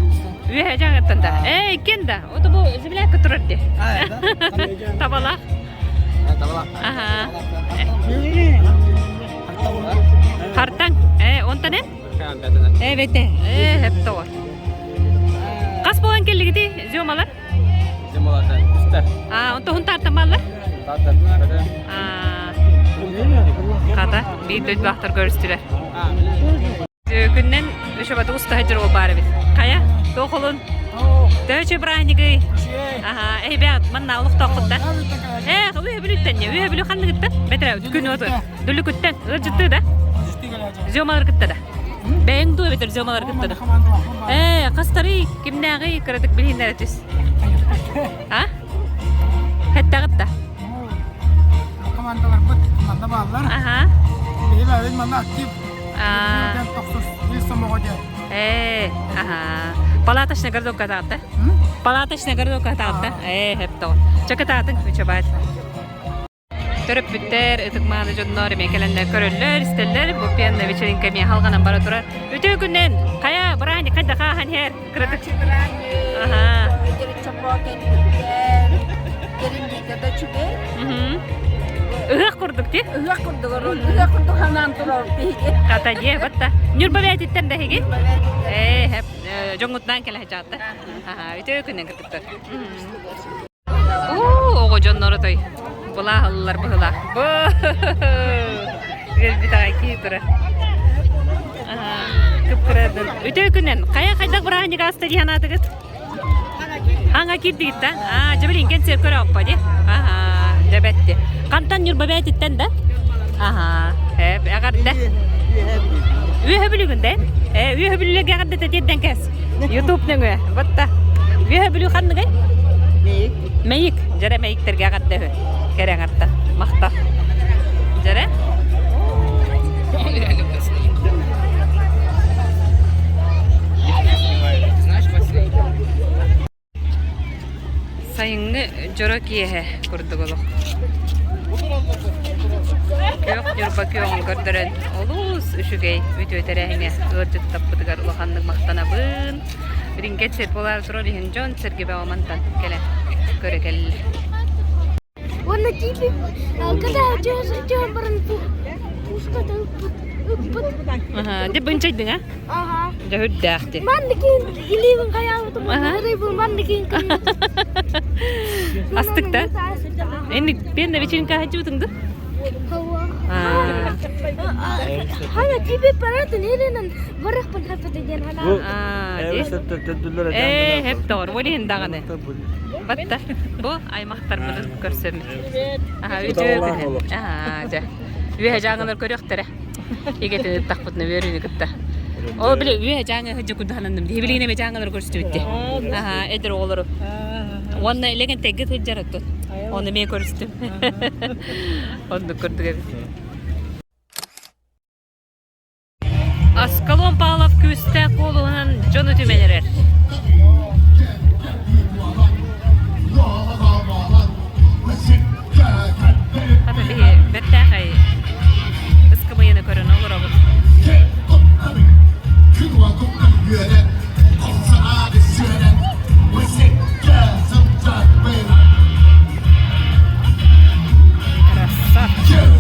Үөһэ дьаҥыттан да. Ээ, иккиэн да. Ото бу землянка турар дии. Табалаах. Табалаах. Аха. Хартаҥ. Ээ, онтон эн? Ээ, бэтэ. Ээ, хэптоҕор. Хас буолан кэллигити зёмалар? Зёмалар үстэр. Аа, онто хунтаартан бааллар? Хунтаартан. Аа. Хата, биир дойдулаахтар көрүстүлэр. Күннэн үчүбаты уста сылдьар уол баар эбит. Хайа, туох олун? Төһө бырааһынньыгый? Аха, эйбэт, манна олохтооххуттан. Ээ, үһэ бүлүттэн, үһэ бүлү ханныгыттан? Бэтэрэ, күн оту. Дүлүкүттэн, ыалдьыттыы да? Зёмалар кытта да. Бэйэҥ дуу эбэтэр зёмалар кытта да? Ээ, хастарый, кимнээҕий, кыратык билиһиннэрэ түс. А? Хэттэҕит да? Командаларбыт манна бааллар. Аха. Биһи манна актив Ээ, аха. Палаточный городок катаатта. Палаточный городок катаатта. Ээ, хептоо. Чакатаатын үчөбаат. Төрөппүттэр, ытык-мааны дьоннор эмиэ кэлэннэр көрөллөр, истэллэр. Бу пианно вечеринка эмиэ халҕанан бара турар. Үтүө күннэн! Хайа, бырааһынньык хайда хаахан иһэр? Кыратык. Аха. Барыта үчүгэй. Ыһыах курдук ти? Ыһыах курдук, ыһыах курдук ханаан турар биһиги. Хата дьиэ, батта. Ньурба бээтиттэн да эһиги? Ээ, хэп, дьоҥҥутунаан кэлэ сылдьаҕыт да? Аха, үтүө күнүнэн кыргыттар. Уу, оҕо дьонноро той. Былааһыллар быһылаах. Бу Үөрбүт аҕай киһи турар. Кып-кырадан. Үтүө күнүнэн. Хайа хайдах бырааһынньык ааста дии санаатыгыт? Хаҥа киирдигит да? Аа, дьэ билин кэнсиэр көрө оппа дии. Аха, дьэ бэтти. Хантан Ньурба бээтиттэн да? Аха, эп, эҕэрдэ. Үөһэ Бүлүүгүн да? Э, Үөһэ Бүлүүлэргэ эҕэрдэ тиэрдэн кэс. Ютуб нөҥүө. Батта. Үөһэ Бүлүү ханныгай? Мэйик. Мэйик. Дьэрэ мэйиктэргэ эҕэрдэ үһү. Кэрэ эҕэрдэ. Махтал. Дьэрэ. Сайыҥҥы дьоро киэһэ курдук олох. Күөх Ньурба күөҕүн көрдөрөн олус үчүгэй үтүө тэрээһиҥҥэ ыалдьыттаппытыгар улаханнык махтанабын. Билиҥҥэ сир буолаары турар иһин дьон сэргэбэ мантан кэлэн көрө кэллэ. Уонна тиийбит, когда түһэн баран пушката ыппыт. Аха, дьэ бынчайдыҥ а? Ага. Дьэ үрдээхти. Манныкин илиибин хайаабытым, ырыйбын манныкин Астык да? Энник пенна вечеринка хаджыбытыҥ да? Хана тиийбит баратын эрэнэн барахпын хаппыта диэн Ээ, хеп тоҕор, ол иһин даҕаны. Батта, бу аймахтарбытын көрсөммүт. Аха, үтүө күнү. Аха, дьэ. Үөһэ дьааҥылар көрүөхтэрэ. Игэтин ыттахпытына үөрүүнү кытта. Ол били үөһэ дьааҥы сылдьа курдаһананным дии. Билигин эмэ дьааҥылары көрүстүбүт дии. Аха, эдэр оҕолору. Уонна илеген тэйгэ сылдьар оттон. Ону эмиэ көрүстүм. Оннук курдук эбит. Аскалон Павлов күүстээх куолуһунан дьону түмэн эрэр. Хата биһи бэртээхэй ыскамыйаны көрөн олоробут. Красавчик!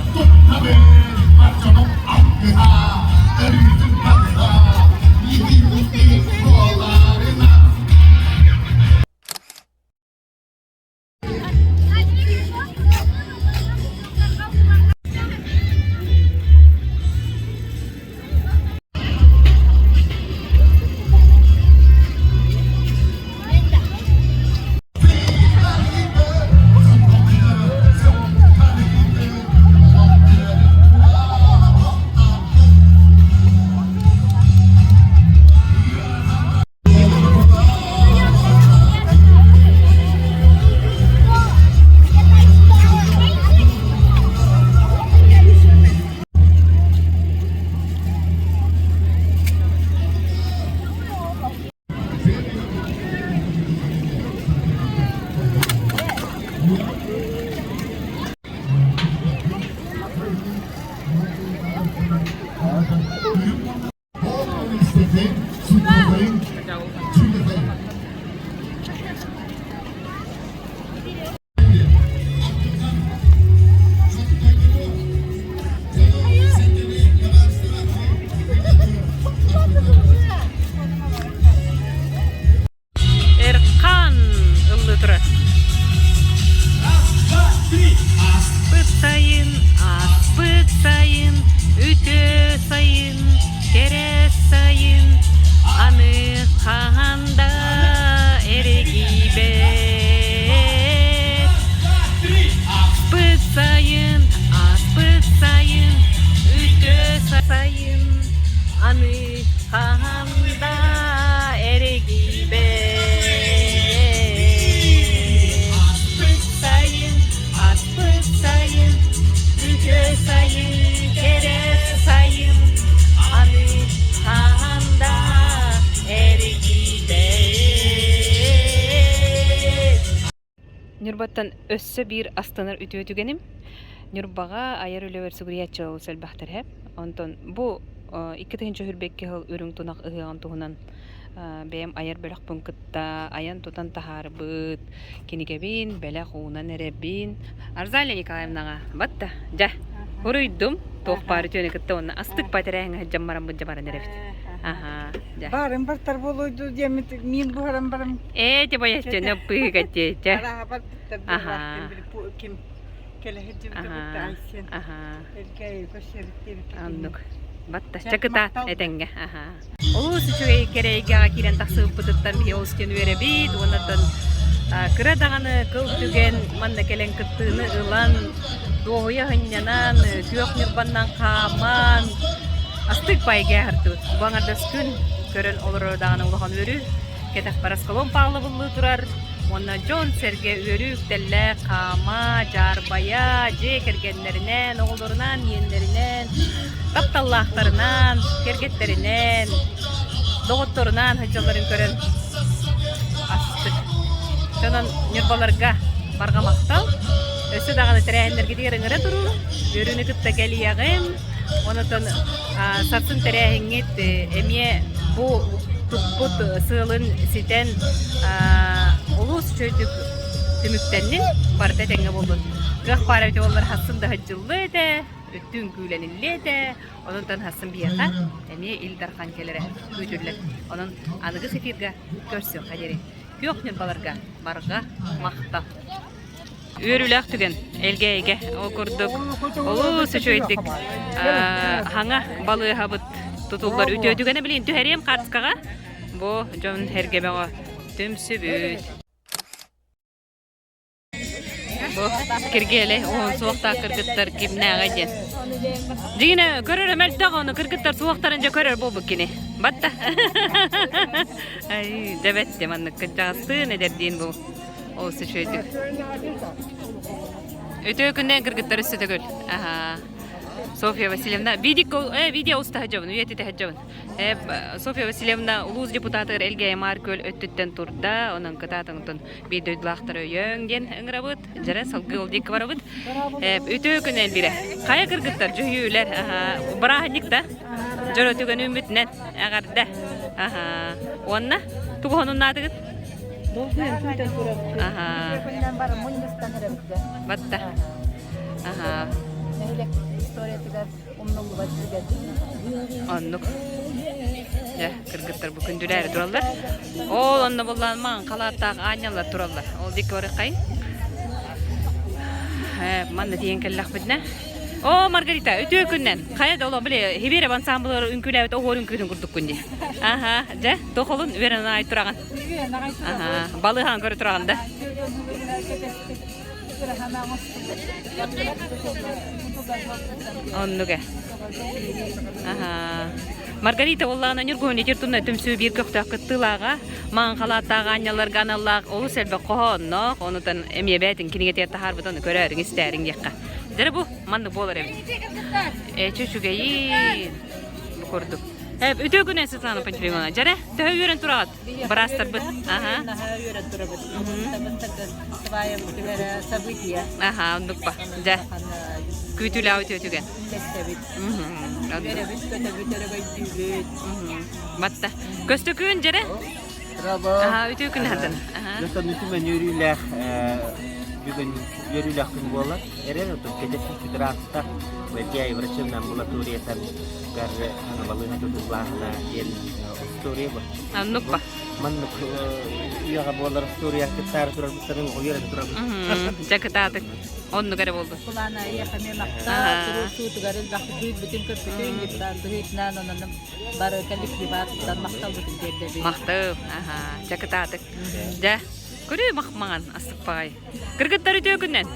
Эрхан ыллыы турар. Ааспыт сайын, ааспыт сайын, үтүө сайын, кэрэ сайын, аны хаһан да эргийбэт. Ааспыт сайын, ааспыт сайын, үтүө сайын, аны хаһан да эргийбэт. Аспыт сайын, аспыт сайын, үтүө сайын, кэрэ сайын, аны хаһан да эргийбэт. Ньурбаттан өссө биир астынар үтүө түгэним Ньурбаҕа айар үлэбэр сүгүрүйээччи олус элбэхтэр иһэ. Онтон бу 2022 сыл Үрүҥ Тунах ыһыаҕын туһунан бэйэм айар бөлөхпүн кытта айан-тутан таһаарбыт кинигэбин бэлэх уунан эрэбин. Арзалия Николаевнаҕа батта дьэ уруйдум туох баар үтүөнү кытта уонна астык патэрээһиҥ сылдьан бараммыт дьэ баран эрэбит. Аха дьэ. Баарым бартар буолуойду диэммит миин буһаран барам. Ээ ти боясчаны пыыга тиэтэ. Араха барбыттар Аха. ким кэлэһит дьыбыта Айсен. Аха. Эргээйи көрсөбүт диэбит. Оннук. Батта чакыта этэҥҥэ. Аха. Олус үчүгэй кэрэйгэҕэ киирэн тахсыбыппытыттан биһи олус диэн үөрэбит уоннаттан кыра даҕаны кыл түгэн манна кэлэн кыттыыны ылан дуоһуйа сынньанан күөх ньурбаннан хааман астык байга аһырдыбыт. Бу аҥардас күн көрөн олорор даҕаны улахан үөрүү. Кэтэх Параскалон Павловыллыы турар уонна дьон-сэргэ үөрүү үктэллээх хаама, дьаарбайа, дьиэ кэргэннэринэн, оҕолорунан, иэннэринэн тапталлаахтарынан, кэргэттэринэн, доҕотторунаан сылдьалларын көрөн астык. Онон Ньурбаларга барҕа махтал. Өссө даҕаны тэрээһиннэргитигэр ыҥыра туруҥ. Үөрүүнү кытта кэлиэҕим. Онотон сарсын тэрээһиҥҥит эмиэ бу туппут сыалын ситэн олус үчүгэйдик түмүктэннин, барыта этэҥҥэ буоллун. Кыах баар эбитэ буоллар хассын да сылдьыллыа этэ. Өттүн күүлэниллиэ этэ, онон хассын биһиэхэ эмиэ Ил Дархан кэлэрэ күүтүллэр. Онон аныгыс эфиргэ көрсүөххэ диэри. Күөх ньурбаларга барҕа махтал! Үөрүүлээх түгэн Элгээйигэ ол курдук олус үчүгэйдик хаҥа балыыһабыт тутуллар үтүө түгэнэ билигин түһэриэм хаартыскаҕа бу дьон сэргэ бөҕө түмсүбүт. Бу Киргиэлэй уһун суохтаах кыргыттар кимнээҕэ диэн. Дьиҥинэ көрөрө мөлтөх ону кыргыттар суохтарын дьэ көрөр буолбут кини. Батта. Ай, дьэбэт маннык кырдьаҕастыын эдэрдиин бу. Ол үчүгэйдик. Үтүө күннээн кыргыттар өссө төгүл. Аха. Софья Васильевна, видео, э, видео устаһа дьобун, үйэтитэ дьобун. Софья Васильевна улуус депутатыгар Элгээйи Маар Күөл өттүттэн турда, онон кытаатыҥтын биир дойдулаахтар өйөөҥ диэн ыҥырабыт. Дьэрэ салгыы ол диэки барабыт. Үтүө күн Эльвира. Хайа кыргыттар дьүһүйүүлэр бырааһынньык да дьоро түгэн үүммүтүнэн эҕэрдэ. Уонна тугу хонуннаатыгыт? Долгуйан күүтэн турабыт. Батта. Аха. Нэһилиэк историятыгар умнуллубат түгэн. Оннук. Дьэ, кыргыттар бу күндүлээри тураллар. Ол онно буллаан маҥан халааттаах аанньаллар тураллар. Ол диэки барыаххайын. Э, манна тиийэн кэллэхпитинэ. О, Маргарита, үтүө күннэн. Хайа да олох били Хибиэрэ ансамблыгар үҥкүүлээбит оһуор үҥкүүтүн курдуккун дии. Аха, дьэ, тохолун үөрэн аай тураҕын. Аха, балыыһаҕын көрө тураҕын да. Оннук ээ. Аһаа. Маргарита буоллаҕына Ньургуһун итир тунна түмсүү биир көхтөөх кыттыылааҕа, маҥан халааттаах аанньалларга аналлаах олус элбэх хоһоонноох, онутан эмиэ бээтин кинигэтигэр таһаарбыт ону көрөөрүҥ, истээриҥ диэххэ. Дьэ бу маннык буолар эбит. Эчи үчүгэйин бу курдук. Э, үтүө күнү Светлана Пантелеймоновна. Дьэрэ, төһө үөрэн тураҕыт? Быраастарбыт. Аха. Наһаа үөрэн турабыт. События. Аха, оннук ба. Дьэ. Күүтүүлээх үтүө түгэн. Үллэстэбит. Үөрэбит, көтөбүт, өрөгөйдүүбүт. Батта. Көстөкүүн дьэрэ. Аха, үтүө күн хатын. Дьоттон үтүмэн үөрүүлээх бүгүн үөрүүлээх күн буолар. Эрэр отут кэтэсин федерация Владимир врачебная амбулаториятан гар балыыһа тутуллааһына диэн история бу. Оннук ба. Маннык үйэҕэ буолар история кыттаары турарбыттарын уйаран турабыт. Дьэ кытаатык. Оннук эрэ буолду. Кулаана эйиэхэ эмиэ махтал, туруорсуутугар элбэхтик күүрбүтүн көрбүтүн, депутат быһыытынан онон бары коллективаттан махталбытын тиэрдэбит. Махтал. Аха, дьэ кытаатык. Дьэ, көрүү мах-маҥан астыкпаҕай. Кыргыттар үтүө күннэн.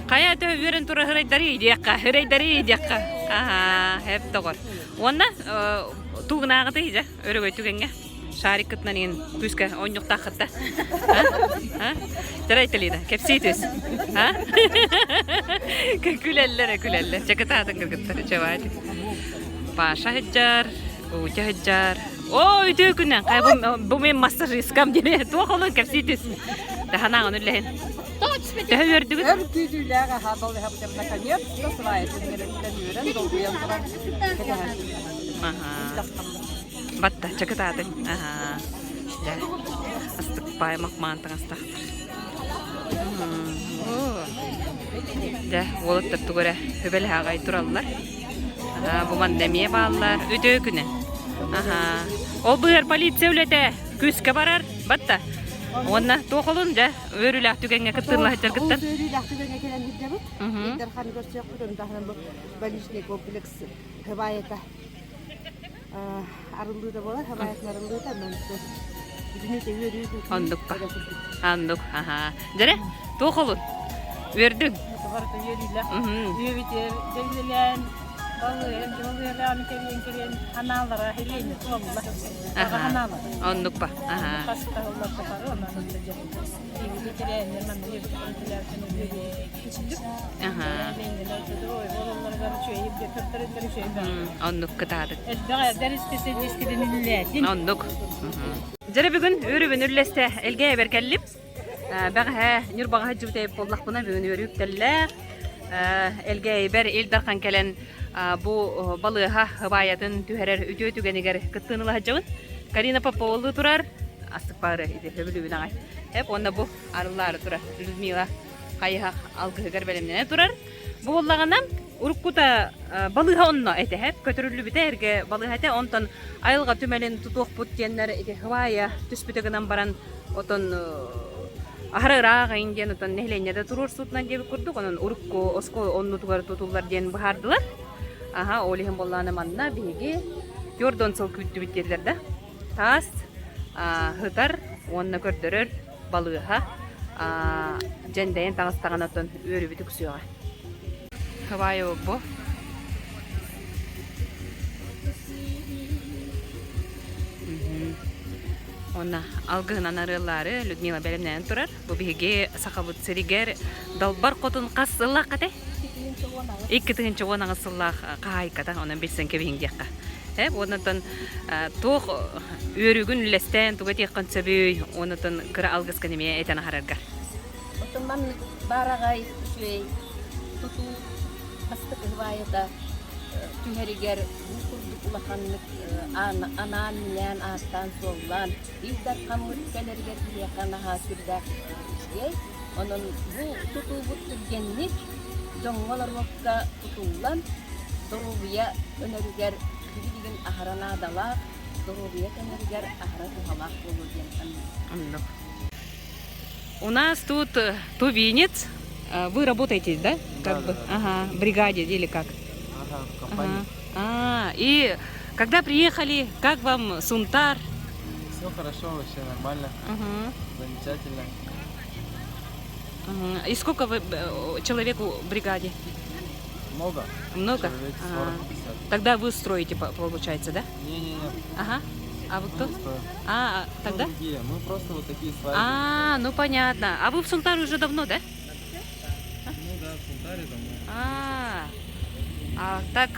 Хайа төһө үөрэн турар һырайдары диэххэ, һырайдары диэххэ. Аха, хэп доҕор. Уонна туугунааҕыты дьэ өрөгөй түгэҥҥэ шариккытынан иһин күүскэ оонньуохтааххыт да. А? Дьара Айталина, кэпсии түс. А? Күлэллэр, күлэллэр. Чэ кытаатын кыргыттар, чэбаати. Паша сылдьар, Утя сылдьар. Оо, үтүө күннэн. Хайа бу, бу мен массажисткам диэн туох олун кэпсии түс. Таһанааҕын үллэһин. Төһө үөрдүгүт? Өр күүтүүлээх аха балыһабытым наконец-то сваятын үөрэн долгуйан туран кэтэһэн. Батта, чакытаатын. Аха. Дьэ, астык бааймах маан таҥастаахтар. Дьэ, уолаттар тугу эрэ үбэлэһэ аҕай тураллар. Аха, бу манна эмиэ бааллар. Үтүө күнэ. Аха. Ол быһар полиция үлэтэ күүскэ барар. Батта. Уонна туох олун дьэ үөрүүлээх түгэҥҥэ кыттыылаһыттар кыттан. Үөрүүлээх түгэҥҥэ кэлэн сылдьабыт. Дархан көрсүөхпүт, ону таһынан бу больничный комплекс хыбаайата арыллыыта буолар, хабаайатын арыллыыта, онон бүтүнүүтэ үөрүү Ондук па. Андук, аха. Дьэрэ, туох олун? Үөрдүҥ? Барыта үөрүүлээх. Үөбүтэр, дьэллэлээн, балыйан, балыйалаан кэриэн кэриэн ханаалара илиини туолла. Аха ханаалара. Оннук па. Аха. Хас таһыллар тухары онон үөбүтэ кэрээннэр манна үөбүтэ Оннук кытаатык. Оннук. Дьэрэ бүгүн үөрүбүн үллэстэ элгээбэр кэллим. Бэҕэһээ Ньурбаҕа сылдьыбыт буоллахпына бүгүн үөрүү үктэллээх. Элгээйбэр Ил Дархан кэлэн бу балыыһа хыбаайатын түһэрэр үтүө түгэнигэр кыттыыны ыла сылдьабын. Карина Поповалыы турар. Астык баары ити сөбүлүүбүн аҕай. Эп уонна бу арыллаары турар Людмила хайыһах алгыһыгар бэлэмнэнэ турар. Бу буоллаҕына уруккута балыыһа онно этэ, көтүрүллүбүтэ эргэ балыыһа этэ. Онтон айылҕа түмэлин тутуохпут диэннэр ити хыбаайа түспүтэ гынан баран отон аһара ыраах айын диэн отон нэһилиэнньэ туруорсуутунан диэбит курдук онон урукку оскуола оннутугар тутуллар диэн быһаардылар. Аха, ол иһин буоллаҕына манна биһиги түөрт сыл күүттүбүт диэтилэр да. Таас һытар уонна көрдөрөр балыыһа дьэндэйэн таҕыстаҕына оттон үөрүүбүт үксүөҕэ. Хабаева бу. Уонна алгыһынан арыаллаары Людмила бэлэмнэнэн турар. Бу биһиги Сахабыт сиригэр Далбар Хотун хас сыллаах этэй? 2018 сыллаах хаһаайката, онон билсэн кэбиһиҥ диэххэ. Э, уоннатан туох үөрүүгүн үллэстэн тугу этиэххин сөбүй, уоннатан кыра алгыскын эмиэ этэн аһараргар. Оттон маннык баараҕай үчүгэй тутуу бастакы сыбаайата түһэригэр бу курдук улаханнык анаан-минээн ааттаан-суоллаан Ил Дархаммыт кэлэригэр биһиэхэ наһаа сүрдээх үчүгэй. Онон бу тутуубут түргэнник дьоҥҥо олоруохха тутуллан, доруобуйа көнөрүгэр билигин аһара наадалаах, доруобуйа көнөрүгэр аһара туһалаах буолуо диэн саныыбын. У нас тут тувинец. Вы работаете, да? Как бы? Ага, в бригаде или как? Ага, в компании. Ага. А, и когда приехали, как вам Сунтар? Все хорошо, вообще нормально. Угу. Замечательно. Угу. И сколько вы человек в бригаде? Много. Много? Человек А, 40-50. Тогда вы строите, получается, да? Не-не-не. Ага. А вы Мы кто? не строим. А, тогда? Мы другие. Мы просто вот такие сваи. А, ну понятно. А вы в Сунтаре уже давно, да? Ну да, в Сунтаре давно. А, а так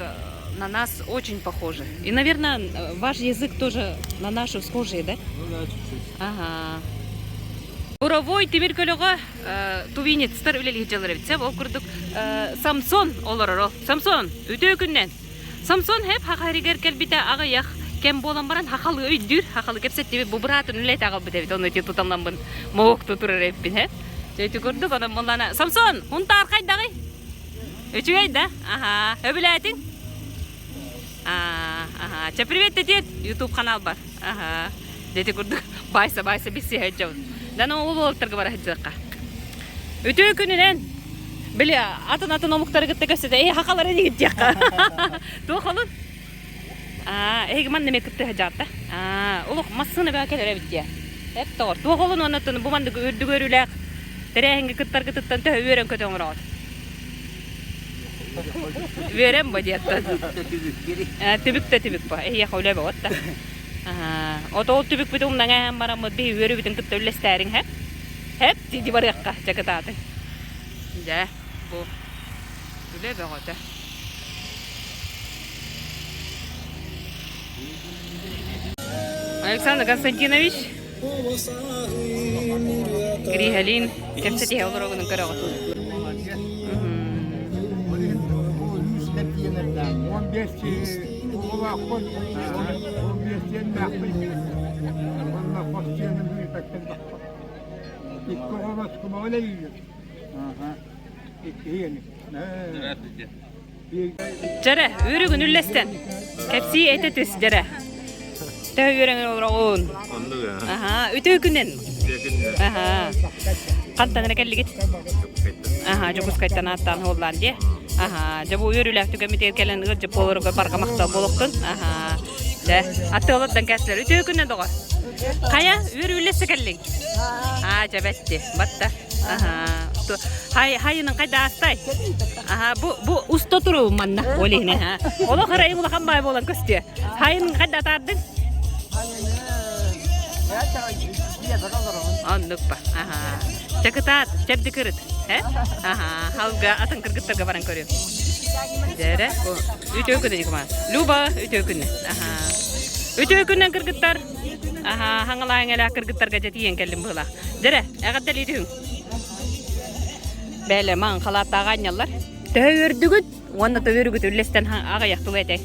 на нас очень похоже. И, наверное, ваш язык тоже на наши схожий, да? Ну да, чуть-чуть. Ага. Буровой тимир көлөҕө тувинецтар үлэлиир дьалар эбит. Ол курдук Самсон олорор. Самсон, үтүө күннэн. Самсон хеп хахаригер кэлбитэ аҕыйах кэм буолан баран хахалы өйдүүр, хахалы кэпсэттибит бу быраатын үлэтэ аҕалбыт эбит. Ону ити тутанламмын моһуоктуу турар эбиппин, хэ. Дьэ ити курдук онон буллана Самсон, унтаар хайдаҕый? Үчүгэй да? Аха, өбүлээтиҥ? Аха, чэ привет тетет, YouTube канал бар. Аха, дети курдук байса байса билсиһэ дьон. Дана ол уолаттарга бара сылдьыахха. Үтүө күнүнэн били атын атын омуктары кытта көрсөтө эһи хахалары дигит диэххэ. Туох олун? Аа, эһиги манна эмиэ кыттыһа дьаатта. Аа, олох массыына бөҕө кэлэр эбит диэ. Эп тоҕор. Туох олун уонна бу маннык үрдүк өрүүлээх тэрээһиҥҥэ кыттаргытыттан төһө үөрэн көтө оҥороҕут? Үөрэн бо диэттэн. Түбүк да түбүк бо. Эһиэхэ үлэ бөҕөт да. Ото ол түбүкпүт умнаҥаһан бараммыт биһи үөрүүбүтүн кытта үллэстээриҥ һэ. Хэп дии барыахха дьэ кытаатыҥ. Дьэ бу үлэ бөҕөтө. Александр Константинович Гриһэлиин кэпсэтиһэ олороҕунун көрөҕүт. Оҕолоохпун, 15 сиэннээхпин. Уонна хос сиэним Бүлүүпэттэн тахсар. Икки оҕом Москубаҕа үлэлииллэр. Иккиһи Дьэрэ, үөрүгүн үллэстэн. Кэпсии этэ түс, дьэрэ. Төһө үөрэҥин олороҕун? Оннук аа. Аха, үтүө күнүн. Үтүө күнүн. Аха. Хантан эрэ кэллигит? Дьокуускайтан. Аха, Дьокуускайтан ааттаан уоллаан дии. Аха, дьэ бу үөрүүлээх түгэммитигэр кэлэн ыалдьыт буоларга барҕа махтал буолуохтун. Аха. Дьэ, аттыалардан кэлсилэр. Үтүө күнүн доҕор. Хайа, үөрүүлэссе кэллиҥ? Аа, дьэ бэтти. Батта. Аха. Хайынан хайда астай? Аха, бу бу уста туруу манна ол иһине ха. Олох ырайым улахан баай буолан көстүө. Хайын хайда атаардыҥ? Оннук ба. Аха. Чакытаат, чэбдикырыт. Э? Аха, халга атын кыргыттарга баран көрүөм. Дьэрэ, бу үтүө күнү Николай. Люба, үтүө күнү. Аха. Үтүө күнүнэн кыргыттар. Аха, хаҥалаан элээх кыргыттарга дьэ тиийэн кэллим быһыылаах. Дьэрэ, эҕэрдэлии түһүҥ. Бээлэ маҥ халааттааҕа анньаллар. Төһө үөрдүгүт уонна төбүрүгүт үллэстэн аҕыйах тылы этэй.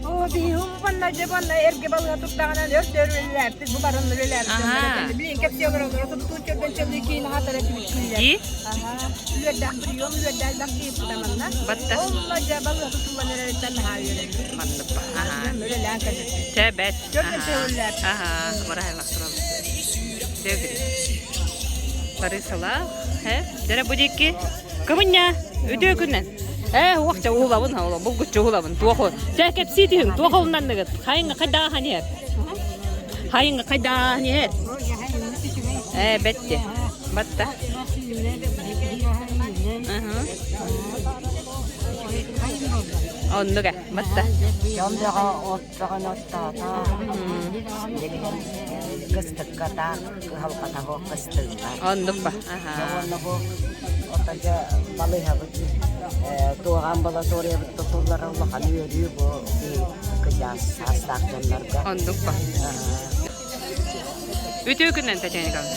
Оо, биһи манна дьэ манна эргэ балыга турдаҕынан өр дөр үлэлээппит, бу баран үлэлээбит. Билин кэпсиэ олороллор, тутуу чөрдөн чөмнүү киин аһатара түбүккүүлэр. Дии? Аха, үөрдээх прием, үөрдээх киин манна. Батта. Ол дьэ балыга тутуллан эрэриттэн наһаа үөрэбит. Маннык ба. Аха. Үлэлээн кэлбит. Чэ бэт. Чөрдөн чөмүллээппит. Аха, барайла турал. Дөгүр. Барысалаах, э? Дьэрэ бу диэки Кыбынньа, үтүө күнүнэн. Ээ, уохча уһулабын, булгуччу уһулабын. Туох Чэ, кэпсии түһүҥ, туох олунанныгыт? Хайыҥҥа хайдаахан иһэр? Хайыҥҥа хайдаахан иһэр? Ээ, бэтти. Батта. Оннук ээ, батта. Дьон бөҕө от бөҕөнү оттоото. Кыстыкка таах кыһалҕата суох кыстыыллар. Оннук ба. Уонна бу ортодьо балыыһабыт туох амбулаториябыт тутуллара улахан үөрүү бу кыдьаас саастаах дьоннорго. Оннук ба. Үтүө күннэн Татьяна Николаевна.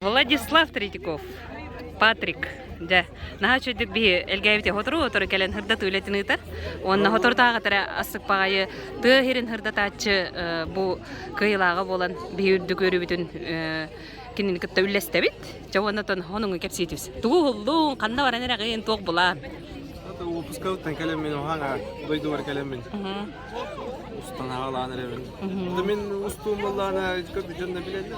Владислав Третьяков, Патрик, дьэ, наһаа үчүгдүк биһи Элгээбити сотору-сотору кэлэн һырдатыы үлэтин ыытар. Уонна соторутааҕытара ассык баҕайы тыа иһирин һырдатааччы бу кыайыылааҕа буолан биһи үрдүк үөрүүбүтүн кинини кытта үллэстэбит. Дьэ уонна оттон онуҥу кэпсиитибис. Тугу уһуллуҥ, ханна баран эрэҕин, туох булаан? Уоппускабыттан кэлэммин, уһаҥа дойдубар кэлэммин. Устан аҕалаан эрэбин. Мин устуум буоллаҕына көп дьон да билэллэр.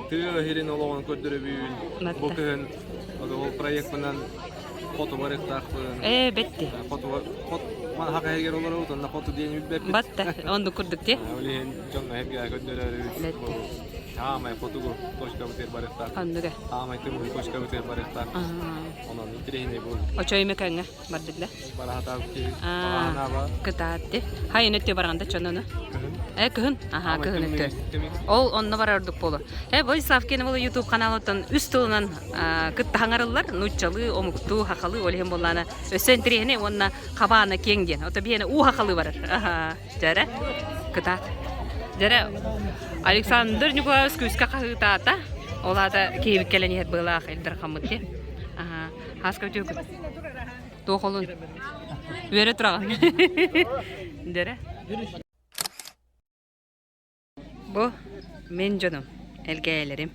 Тыа иһирин олоҕун көрдөрөбүн. Бу кыһын ол проекпынан хоту барыктаахпын. Ээ, бэтти. Хоту хот ман хака эгер олоробут, онно хоту диэн билбэппит. Батта, оннук курдук ти. Ол иһин дьоҥҥо эргэ көрдөрөрүбүт. Аамай хотугу точкабытыгар барыктаах. Оннуга. Аамай тымныы точкабытыгар барыктаах. Онон интэриэһинэй буолбут. Очой мекаҥҥа бардык да? Кытаатты. Хайын өттү барганда чонону. Э кыһын. Аха кыһын өттү. Ол онно барар ордук болу. Э Владислав Кеневол YouTube каналыттан үс тылынан кытта хаҥарыллар. Нуччалыы, омуктуу, хахалыы ол иһин буоллаана өссө интэриэһинэй уонна хабаана киэҥ диэн. Ото биһиэнэ уу хахалыы барар. Аха. Дьэрэ. Кытаат. Дьэрэ Александр Николаевич күүскэ хаһыытаата. Ол аата киһибит кэлэн иһэр быылаах Эльдархаммыт ди. Аха. Хааска үтүөкүн. Туох олун? Үөрэ тураҕын. Дэрэ. Бу мин дьонум, элгээйэлэрим.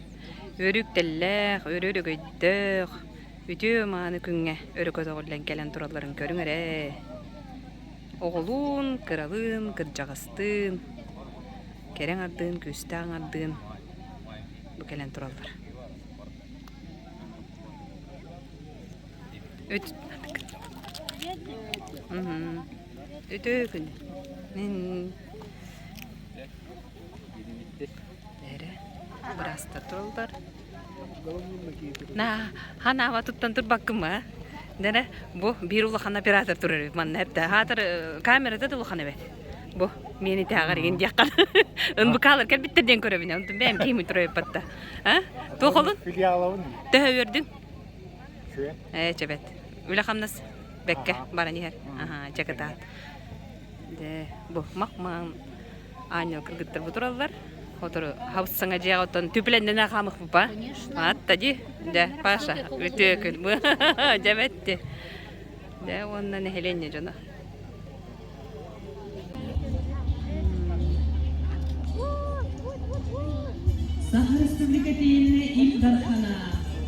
Үөрүү-үктэллээх, үөрүү-өрөгөйдөөх, үтүө-мааны күҥҥэ өрө көтөҕүллэн кэлэн туралларын көрүҥ эрэ. Оҕолуун, кыралыын, кырдьаҕастыын, кэрэ аҥардыын, күүстээх аҥардыын бу кэлэн тураллар. Үтүө күн. Эрэ быраастар тураллар. На, ханаава туттан турбаккын ба? Дэрэ, бу биир улахан оператор турар эбит манна эптэ. Хаатар камерата да улахан эбит. Бу миэни тааҕар игин диэххэ. НБКлар кэлбиттэр диэн көрөбүн. Онтон бэйэм киһим турайбатта. А? Туох олун? Төһө үөрдүҥ? Ээ, чэбэт. Үлэ-хамнас бэккэ баран иһэр. Аһаа, дьэ кытаат. Дэ, бу мах-маан аанньал кыргыттар бу тураллар. Хотору хабыс саҥа дьиэҕэ оттон түпүлэннэнэ хаамыхпыпа. Атта ди. Дэ, Паша, үтүө күн. Дьэбэтти. Дэ, уонна нэһилиэнньэ дьоно. Саха Республикатын Ил Дархана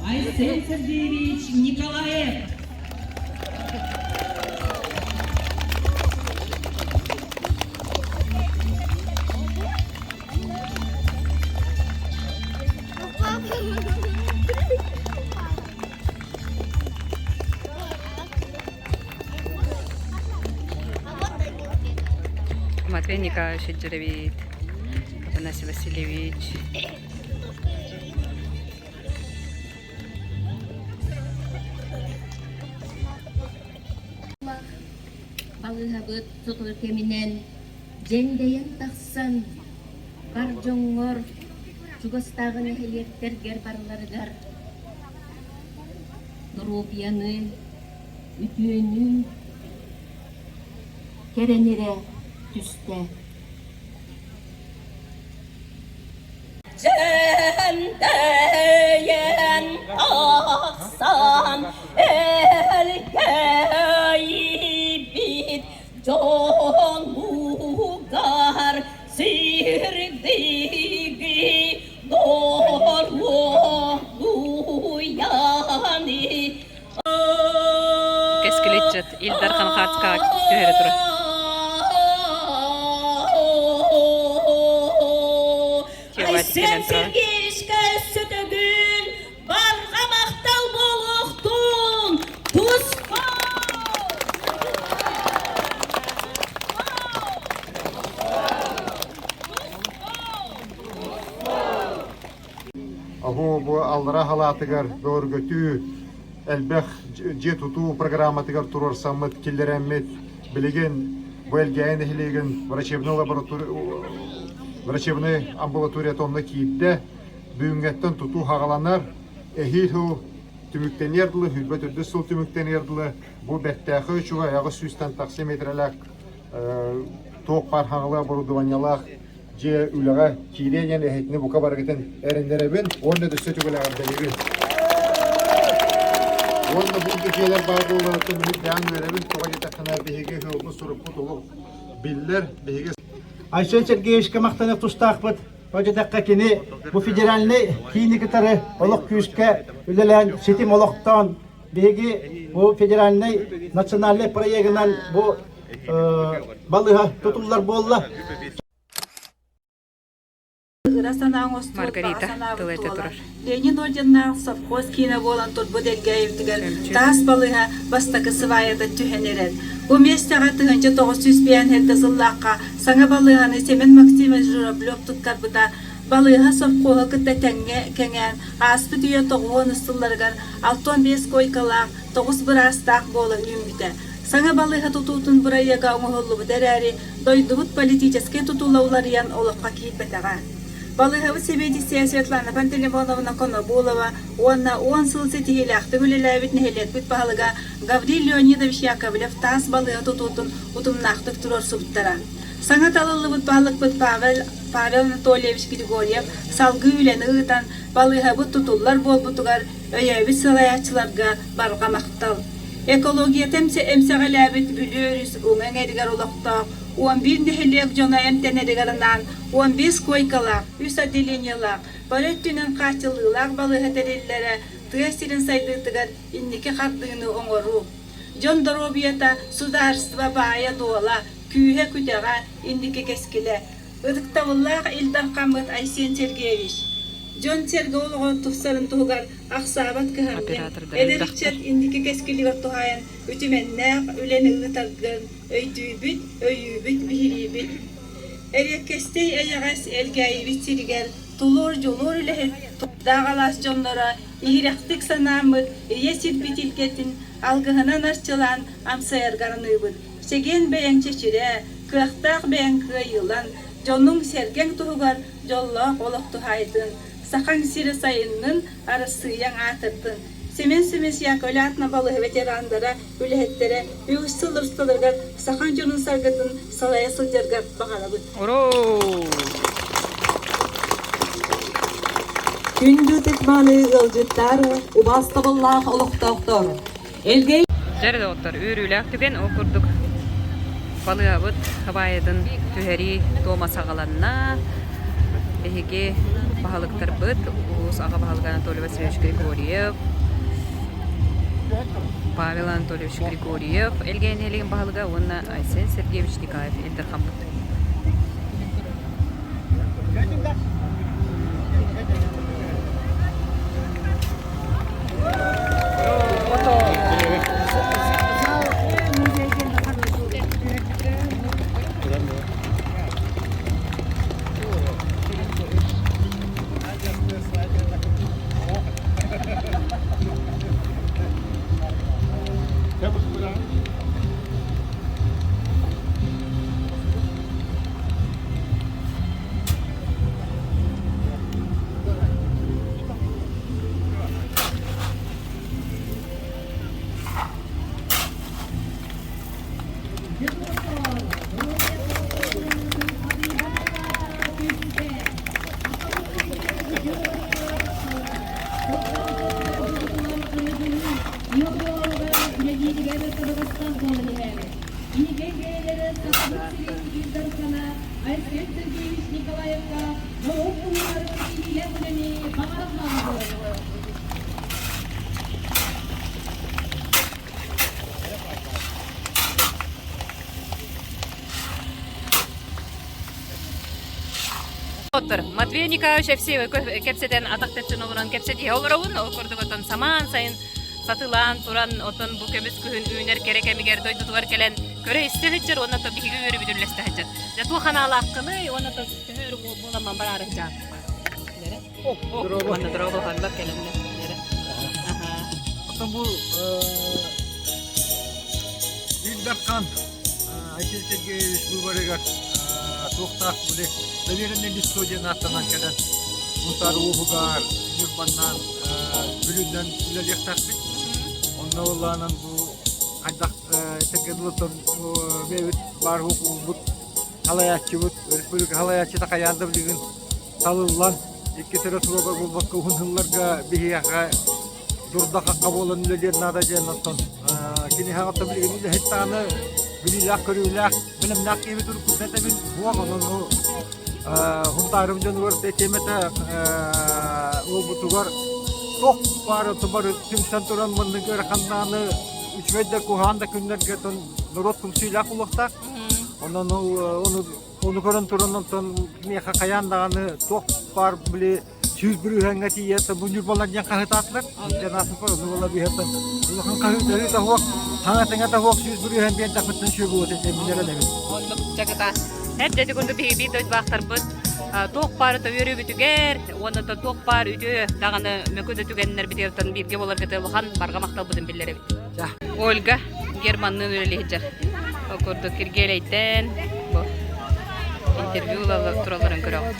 Айсен Сергеевич Николаев. Матвей Николаевич Дьэрэбит, Афанасий Васильевич. Балыыһабыт сотору кэминэн дьэндэйэн тахсан бар дьоҥҥор чугастааҕы нэһилиэктэргэр барыларыгар доруобуйаны, үтүөнү кэрэнирэ түстэ. Дьэндэйэн тахсан элгэйбит дьонугар сирдиги доруобуйаны Кэскиличчит Ил Дархан хаартыскаҕа түһэрэ турар. Айсен Сергеевичка өссө төгүл барҕа махтал буолуохтун! Туспа! Оһу бу аллара халаатыгар бөҕөргөтүү элбэх дьиэ тутуу программатыгар туруорсаммыт киллэрэммит билигин бу Элгээйи нэһилиэгин врачебный лаборатория врачебный амбулаторията онно киирдэ. Бүгүҥҥэттэн тутуу хаҕаланар. Эһиил сыл түмүктэниэр дылы, хүрбэ төрдүс сыл түмүктэниэр дылы бу бэртээхэй үчүгэй 800-тэн тахса метрэлээх туох баар хаҥалыы оборудованиелаах дьиэ үлэҕэ киириэ диэн эһитини бука барыгытын эрэннэрэбин уонна өссө төгүл эҕэрдэлиибин. Уонна бу дьиэлэр баар буолларыттан үрдээн үөрэбин, тоҕо диэтэххинэ биһиги ыалбыт сурукпут олох биллэр, биһиги Айсен Сергеевичка махтаныах тустаахпыт. Ол диэтэххэ кини бу федеральнай киини кытары олох күүскэ үлэлээн ситим олохтоон биһиги бу федеральнай национальнай проегынан бу балыыһа тутуллар буолла. Ыра санаа оҥостубут Маргарита баҕа санаабыт тыл этэ туолан, турар. Ленин орденнаах совхоз киинэ буолан турбут Элгээйибитигэр таас балыыһа бастакы сыбаайата түһэн эрэр. Бу миэстэҕэ 1957 сыллаахха саҥа балыыһаны Семен Максимович Журавлев туттарбыта балыыһа совхоһу кытта тэҥҥэ кэҥээн, ааспыт үйэ тоҕуһуон сылларыгар 65 куойкалаах, тоҕус быраастаах буола үүммүтэ. Саҥа балыыһа тутуутун бырайыага оҥоһуллубута эрээри, дойдубут политическай тутула уларыйан олоххо киирбэтэҕэ. Балыыһабыт сэбиэдиссэйэ Светлана Пантелеймоновна Конобулова уонна уон сыл ситиһиилээхтик үлэлээбит нэһилиэкпит баһылыга Гаврил Леонидович Яковлев таас балыыһа тутуутун утумнаахтык туруорсубуттара. Саҥа талыллыбыт баһылыкпыт Павел, Павел Анатольевич Григорьев салгыы үлэни ыытан, балыыһабыт тутуллар буолбутугар өйөөбүт салайааччыларга барҕа махтал. Экологията эмсэҕэлээбит Бүлүү өрүс уҥа эҥэригэр олохтоох 11 нэһилиэк дьоно эмтэнэригэр анаан 15 куойкалаах, үс отделениелаах, бары өттүнэн хааччыллыылаах балыыһа тэриллэрэ тыа сирин сайдыытыгар инники хардыыны оҥоруу. Дьон доруобуйата судаарыстыба баайа-дуола, күүһэ-күдэҕэ, инники кэскилэ. Ытыктабыллаах Ил Дархаммыт Айсен Сергеевич, дьон-сэргэ олоҕо тупсарын туһугар ахсаабат кыһамньы, эдэр ыччат инники кэскилигэр туһаайан үтүмэннээх үлэни ыытаргын өйдүүбүт, өйүүбүт, биһириибит. Эриэккэстэй эйэҕэс Элгээйибит сиригэр тулуур-дьулуур үлэһит тутаах алаас дьонноро иһирэхтик санааммыт ийэ сирбит илгэтин алгыһынан арчылаан амсайаргар аныыбыт. Чэгиэн бэйэҥ чэчирээ, кыахтаах бэйэҥ кыайыылан, дьонуҥ-сэргэҥ туһугар дьоллоох олох туһаайдын, Сахаҥ сирэ сайыннын, Арассыыйаҥ аатырдын. Семен Семенович Яковлев аатынан балыыһа ветераннара, үлэһиттэрэ үгүс сыл усталарыгар сахаҥ дьонун саргытын салайа сылдьаргар баҕарабыт. Ура! Күндү ытык-мааны ыалдьыттар, убаастабыллаах олохтоохтор! Элгэй Дьэ доҕоттор, үөрүүлээх түгэн ол курдук балыабыт хабаайытын түһэрии туома саҕаланна. Биһиги баһылыктарбыт улуус аҕа баһылыга Анатолий Васильевич Григорьев, Павел Анатольевич Григорьев, Элгээн нэһилиэгин баһылыга уонна Айсен Сергеевич Николаев Ил Дархаммыт. Айсен Сергеевич Николаевка норуот туһугар ситиһиилээх үлэни баҕараллар. Матвей Николаевич Евсеев кэпсэтэн атах тэпсэн олорон кэпсэтиһэ олоробун. Ол курдук отон самаан сайын сатылаан туран отон бу көмүс күһүн үүнэр кэрэ кэмигэр дойдутугар кэлэн көрө-истэ сылдьар уонна то биһиги үөрүүбүт үллэстэ сылдьар. Дьэ туох анаалааххыный уонна то төһө өр буоламман бараары сылдьаҕын? Уонна дорообо ханнар кэлэннэ. Оттон бу Ил Дархан Айсен Сергеевич быыбарыгар туохтаах били доверенный лицо диэн ааттанан кэлэн Мунтаар ууһугар Ньурбаннаан Бүлүүнэн үлэлиэхтээхпит. Онно ыллаанан бу хайдах этэргэ бэйэбит баар уһук халайааччыбыт, республика халайааччыта хайаан да билигин талыллан икки сэрэ суруга буолбакка уһун сылларга биһиэхэ дурда-хахха буолан үлэлиэн наада диэн оттон кини хаҕыттан билигин үлэһит даҕаны билиилээх-көрүүлээх бэлэмнээх киһибит уруккуттан этэбин суох онон Хунтаарым дьонугар тиэмэтэ уолбутугар туох баары бары түмсэн туран маннык ыараханнааны үчүгэй да куһаҕан да күннэргэ норуот түмсүүлээх буолуохтаах. Онон ону ону көрөн туран онтон миэхэ хайаан даҕаны туох баар били 100 бырыһыаҥҥа тиийэ бу ньурбалар диэн хаһыытаатылар. Дьанаасыпар ону була биһэтэн улахан хаһыытаһыы да суох, хаҥа-тэҥэ да суох 100 бырыһыан биэрдэхпиттэн үчүгэй буолуо этэ билэр эбит. Оннук чакыта. Эт курдук биһиги биир дойдулаахтарбыт туох баар үөрүүбүтүгэр уонна туох баар үтүө даҕаны мөкү да түгэннэрбитигэр бииргэ буоларгыт улахан барҕа махталбытын биллэрэбит. Ольга Германныын үлэлии сылдьар. Ол курдук Киргиэлэйтэн бу интервью туралларын көрөҕүт.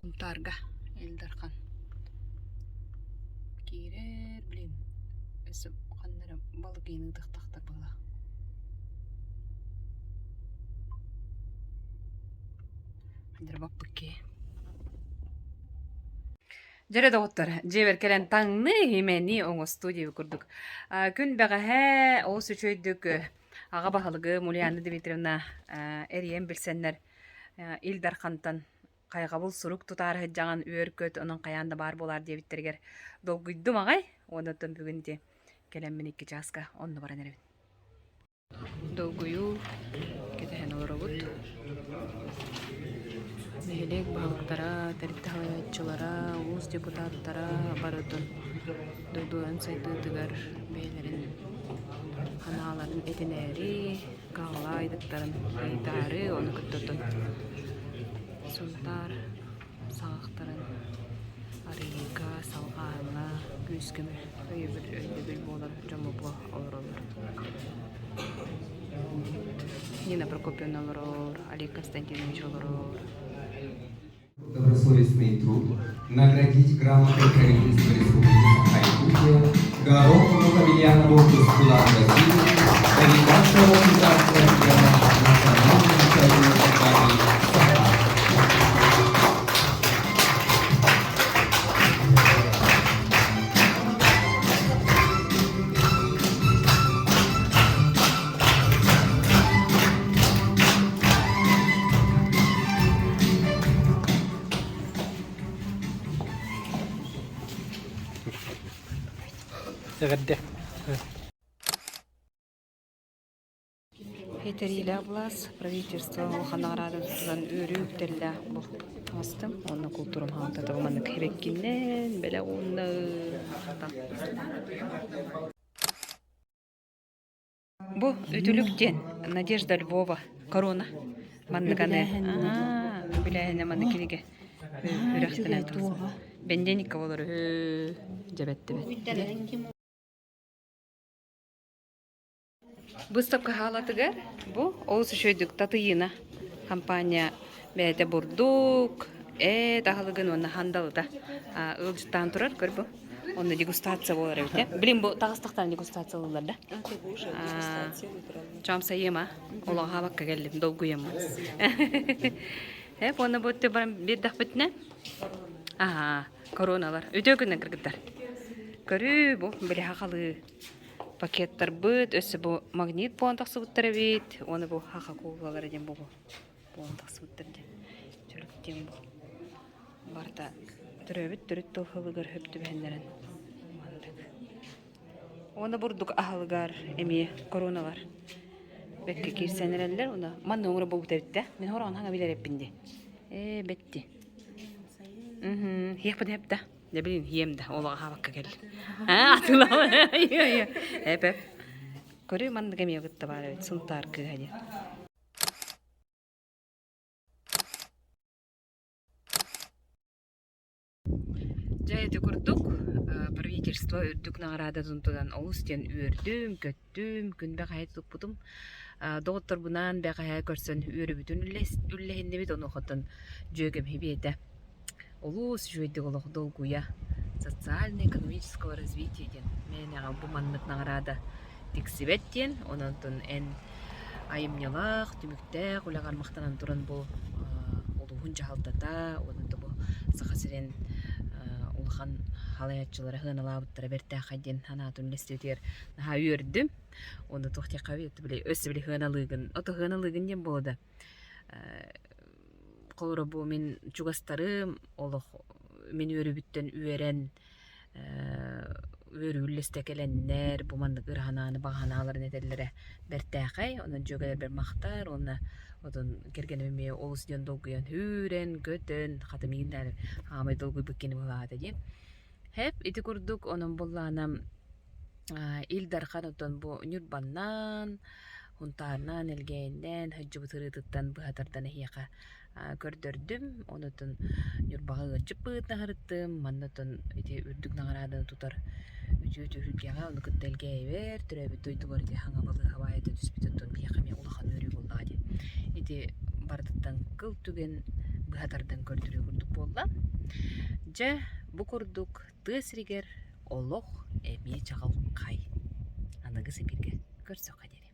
Сунтаарга Ил Дархан киирэр, блин, өссө ханна эрэ балык иин ыытыахтаахтар быһыылаах. Баппыкки. Дьэрэ доҕоттор, дьиэбэр кэлэн таҥныы иһимэни оҥостуу диэбит курдук. Күн бэҕэһээ олус үчүгэйдик аҕа баһылыгы Ульяна Дмитриевна эрийэн билсэннэр Ил Дархантан хайҕабыл сурук тутаары сылдьаҕын үөр-көт онон хайаан да баар буолаар диэбиттэригэр долгуйдум аҕай уонна оттон бүгүн ити кэлэммин 2 чааска онно баран эрэбин. Долгуйуу кэтэһэн олоробут. Нэһилиэк баһылыктара, тэрилтэ салайааччылара, улуус депутаттара барытын дойдуларын сайдыытыгар бэйэлэрин санааларын этинээри, каҕалаайдыктарын ыйытаары, ону кытта оттон Сунтаар саҕахтарын арыйыыга, салҕааһыҥҥа күүс-көмө өйөбүл, өйдөбүл буолар дьоммут олороллор. Нина Прокопьевна олорор, Олег Константинович олорор. добросовестный труд наградить грамотой правительства Республики Саха-Якутия Горохову Кабельянову Тускулану Васильевну, делегатора государства Национальной печатной компании «Саха». Эҕэрдэ. Этэриилээх былаас правительство улахан наҕараада тутан үөрүү үктэллээх бу таҕыстым уонна култуурум хаалтата маннык хэбэккинэн бэлэх уунна Бу үтүлүк диэн Надежда Львова корона маннык аны үбүлээһинэ маннык кинигэ үрэхтэнэн тахсар. Бенденикка болор үһү дьэбэттибэт. Выставка хаалатыгар бу олус үчүгэйдик Татыйыына компания бэйэтэ бурдук, эт аһылыгын уонна хандалыта ыалдьыттаан турар көр бу. Онно дегустация буолар эбит э. Блин, бу таҕыстахтан дегустация ылыллар да? Чамсайыма, олоҕо бакка кэллим, долгуйаммын. Э, уонна бу өттө баран биэрдэхпитинэ, аха, короналар. Үтүө күннэн кыргыттар. Көрүү, бу били хахалыы пакеттарбыт, өссө бу магнит буолан тахсыбыттар эбит, уонна бу хаха куулалара диэн бу буолан тахсыбыттар диэн. Чөлүк диэн бу. Барыта төрөөбүт төрүт тыл тылыгар сөп түбэһиннэрэн маннык. Уонна бурдук аһылыгар эмиэ короналар бэккэ киирсэн эрэллэр. Уна манна оҥоро буолбут эбит да. Мин хороҕон хаҥа билэр эппин дии. Ээ бэтти. Мм хиэхпин хэп да. Дьэ билин хиэм да олоҕо хаабакка кэллим. Аа атылама. Эп эп. Көрүү маннык эмиэ кытта баар эбит Сунтаар кыыһа диэн. Дьэ ити курдук правительство үрдүк наҕараадатын тутан олус диэн үөрдүм, көттүм, күн бэҕэһээ туппутум. Доҕотторбунаан бэҕэһээ көрсөн үөрүүбүтүн үллэһиннибит, онуохаттан дьүөгэм Һибиэтэ олус үчүгэйдик олох долгуйа социально-экономического развития диэн мээнэҕэ бу маннык наҕараада тиксибэт диэн, онон эн айымньылаах, түмүктээх үлэҕэр махтанан туран бу улууһун дьаһалтата уонна да бу Саха сирин улахан халайааччылара сыаналаабыттара бэртээхэй диэн санаатын үллэстибитигэр наһаа үөрдүм. Уонна туох диэххэ били өссө били сыаналыыгын, ото сыаналыыгын диэн буолла да холобура бу мин чугастарым олох мин үөрүүбүттэн үөрэн үөрүү үллэстэ кэлэннэр бу маннык ыра санааны баҕа санааларын этэллэрэ бэртээхэй. Онон дьүөгэлэрбэр махтар уонна отон кэргэним эмиэ олус диэн долгуйан сүүрэн-көтөн, хата миигин да аамай долгуйбут кини быһыылаата дии. Хэп ити курдук онон буоллаҕына Ил Дархан оттон бу Ньурбаннаан, Һунтаарнаан, Элгээйиннээн сылдьыбыт ырыатыттан быһа тардан эһиэхэ көрдөрдүм. Онутун Ньурбаҕа ыалдьыт быһыытынан сырыттым. Манна оттон ити үрдүк наҕарааданы тутар үтүө түһүлгэҕэ ону кытта Элгээйибэр, төрөөбүт дойдубар ити хаҥа балыыһа баайыта түспүт оттон биһиэхэ эмиэ улахан үөрүү буоллаҕа дии. Ити барытыттан кыл түгэн быһа тардан көрдөрүү курдук буолла. Дьэ, бу курдук тыа сиригэр олох эмиэ чаҕылхай. Аныгы сибииргэ көрсөххө диэри.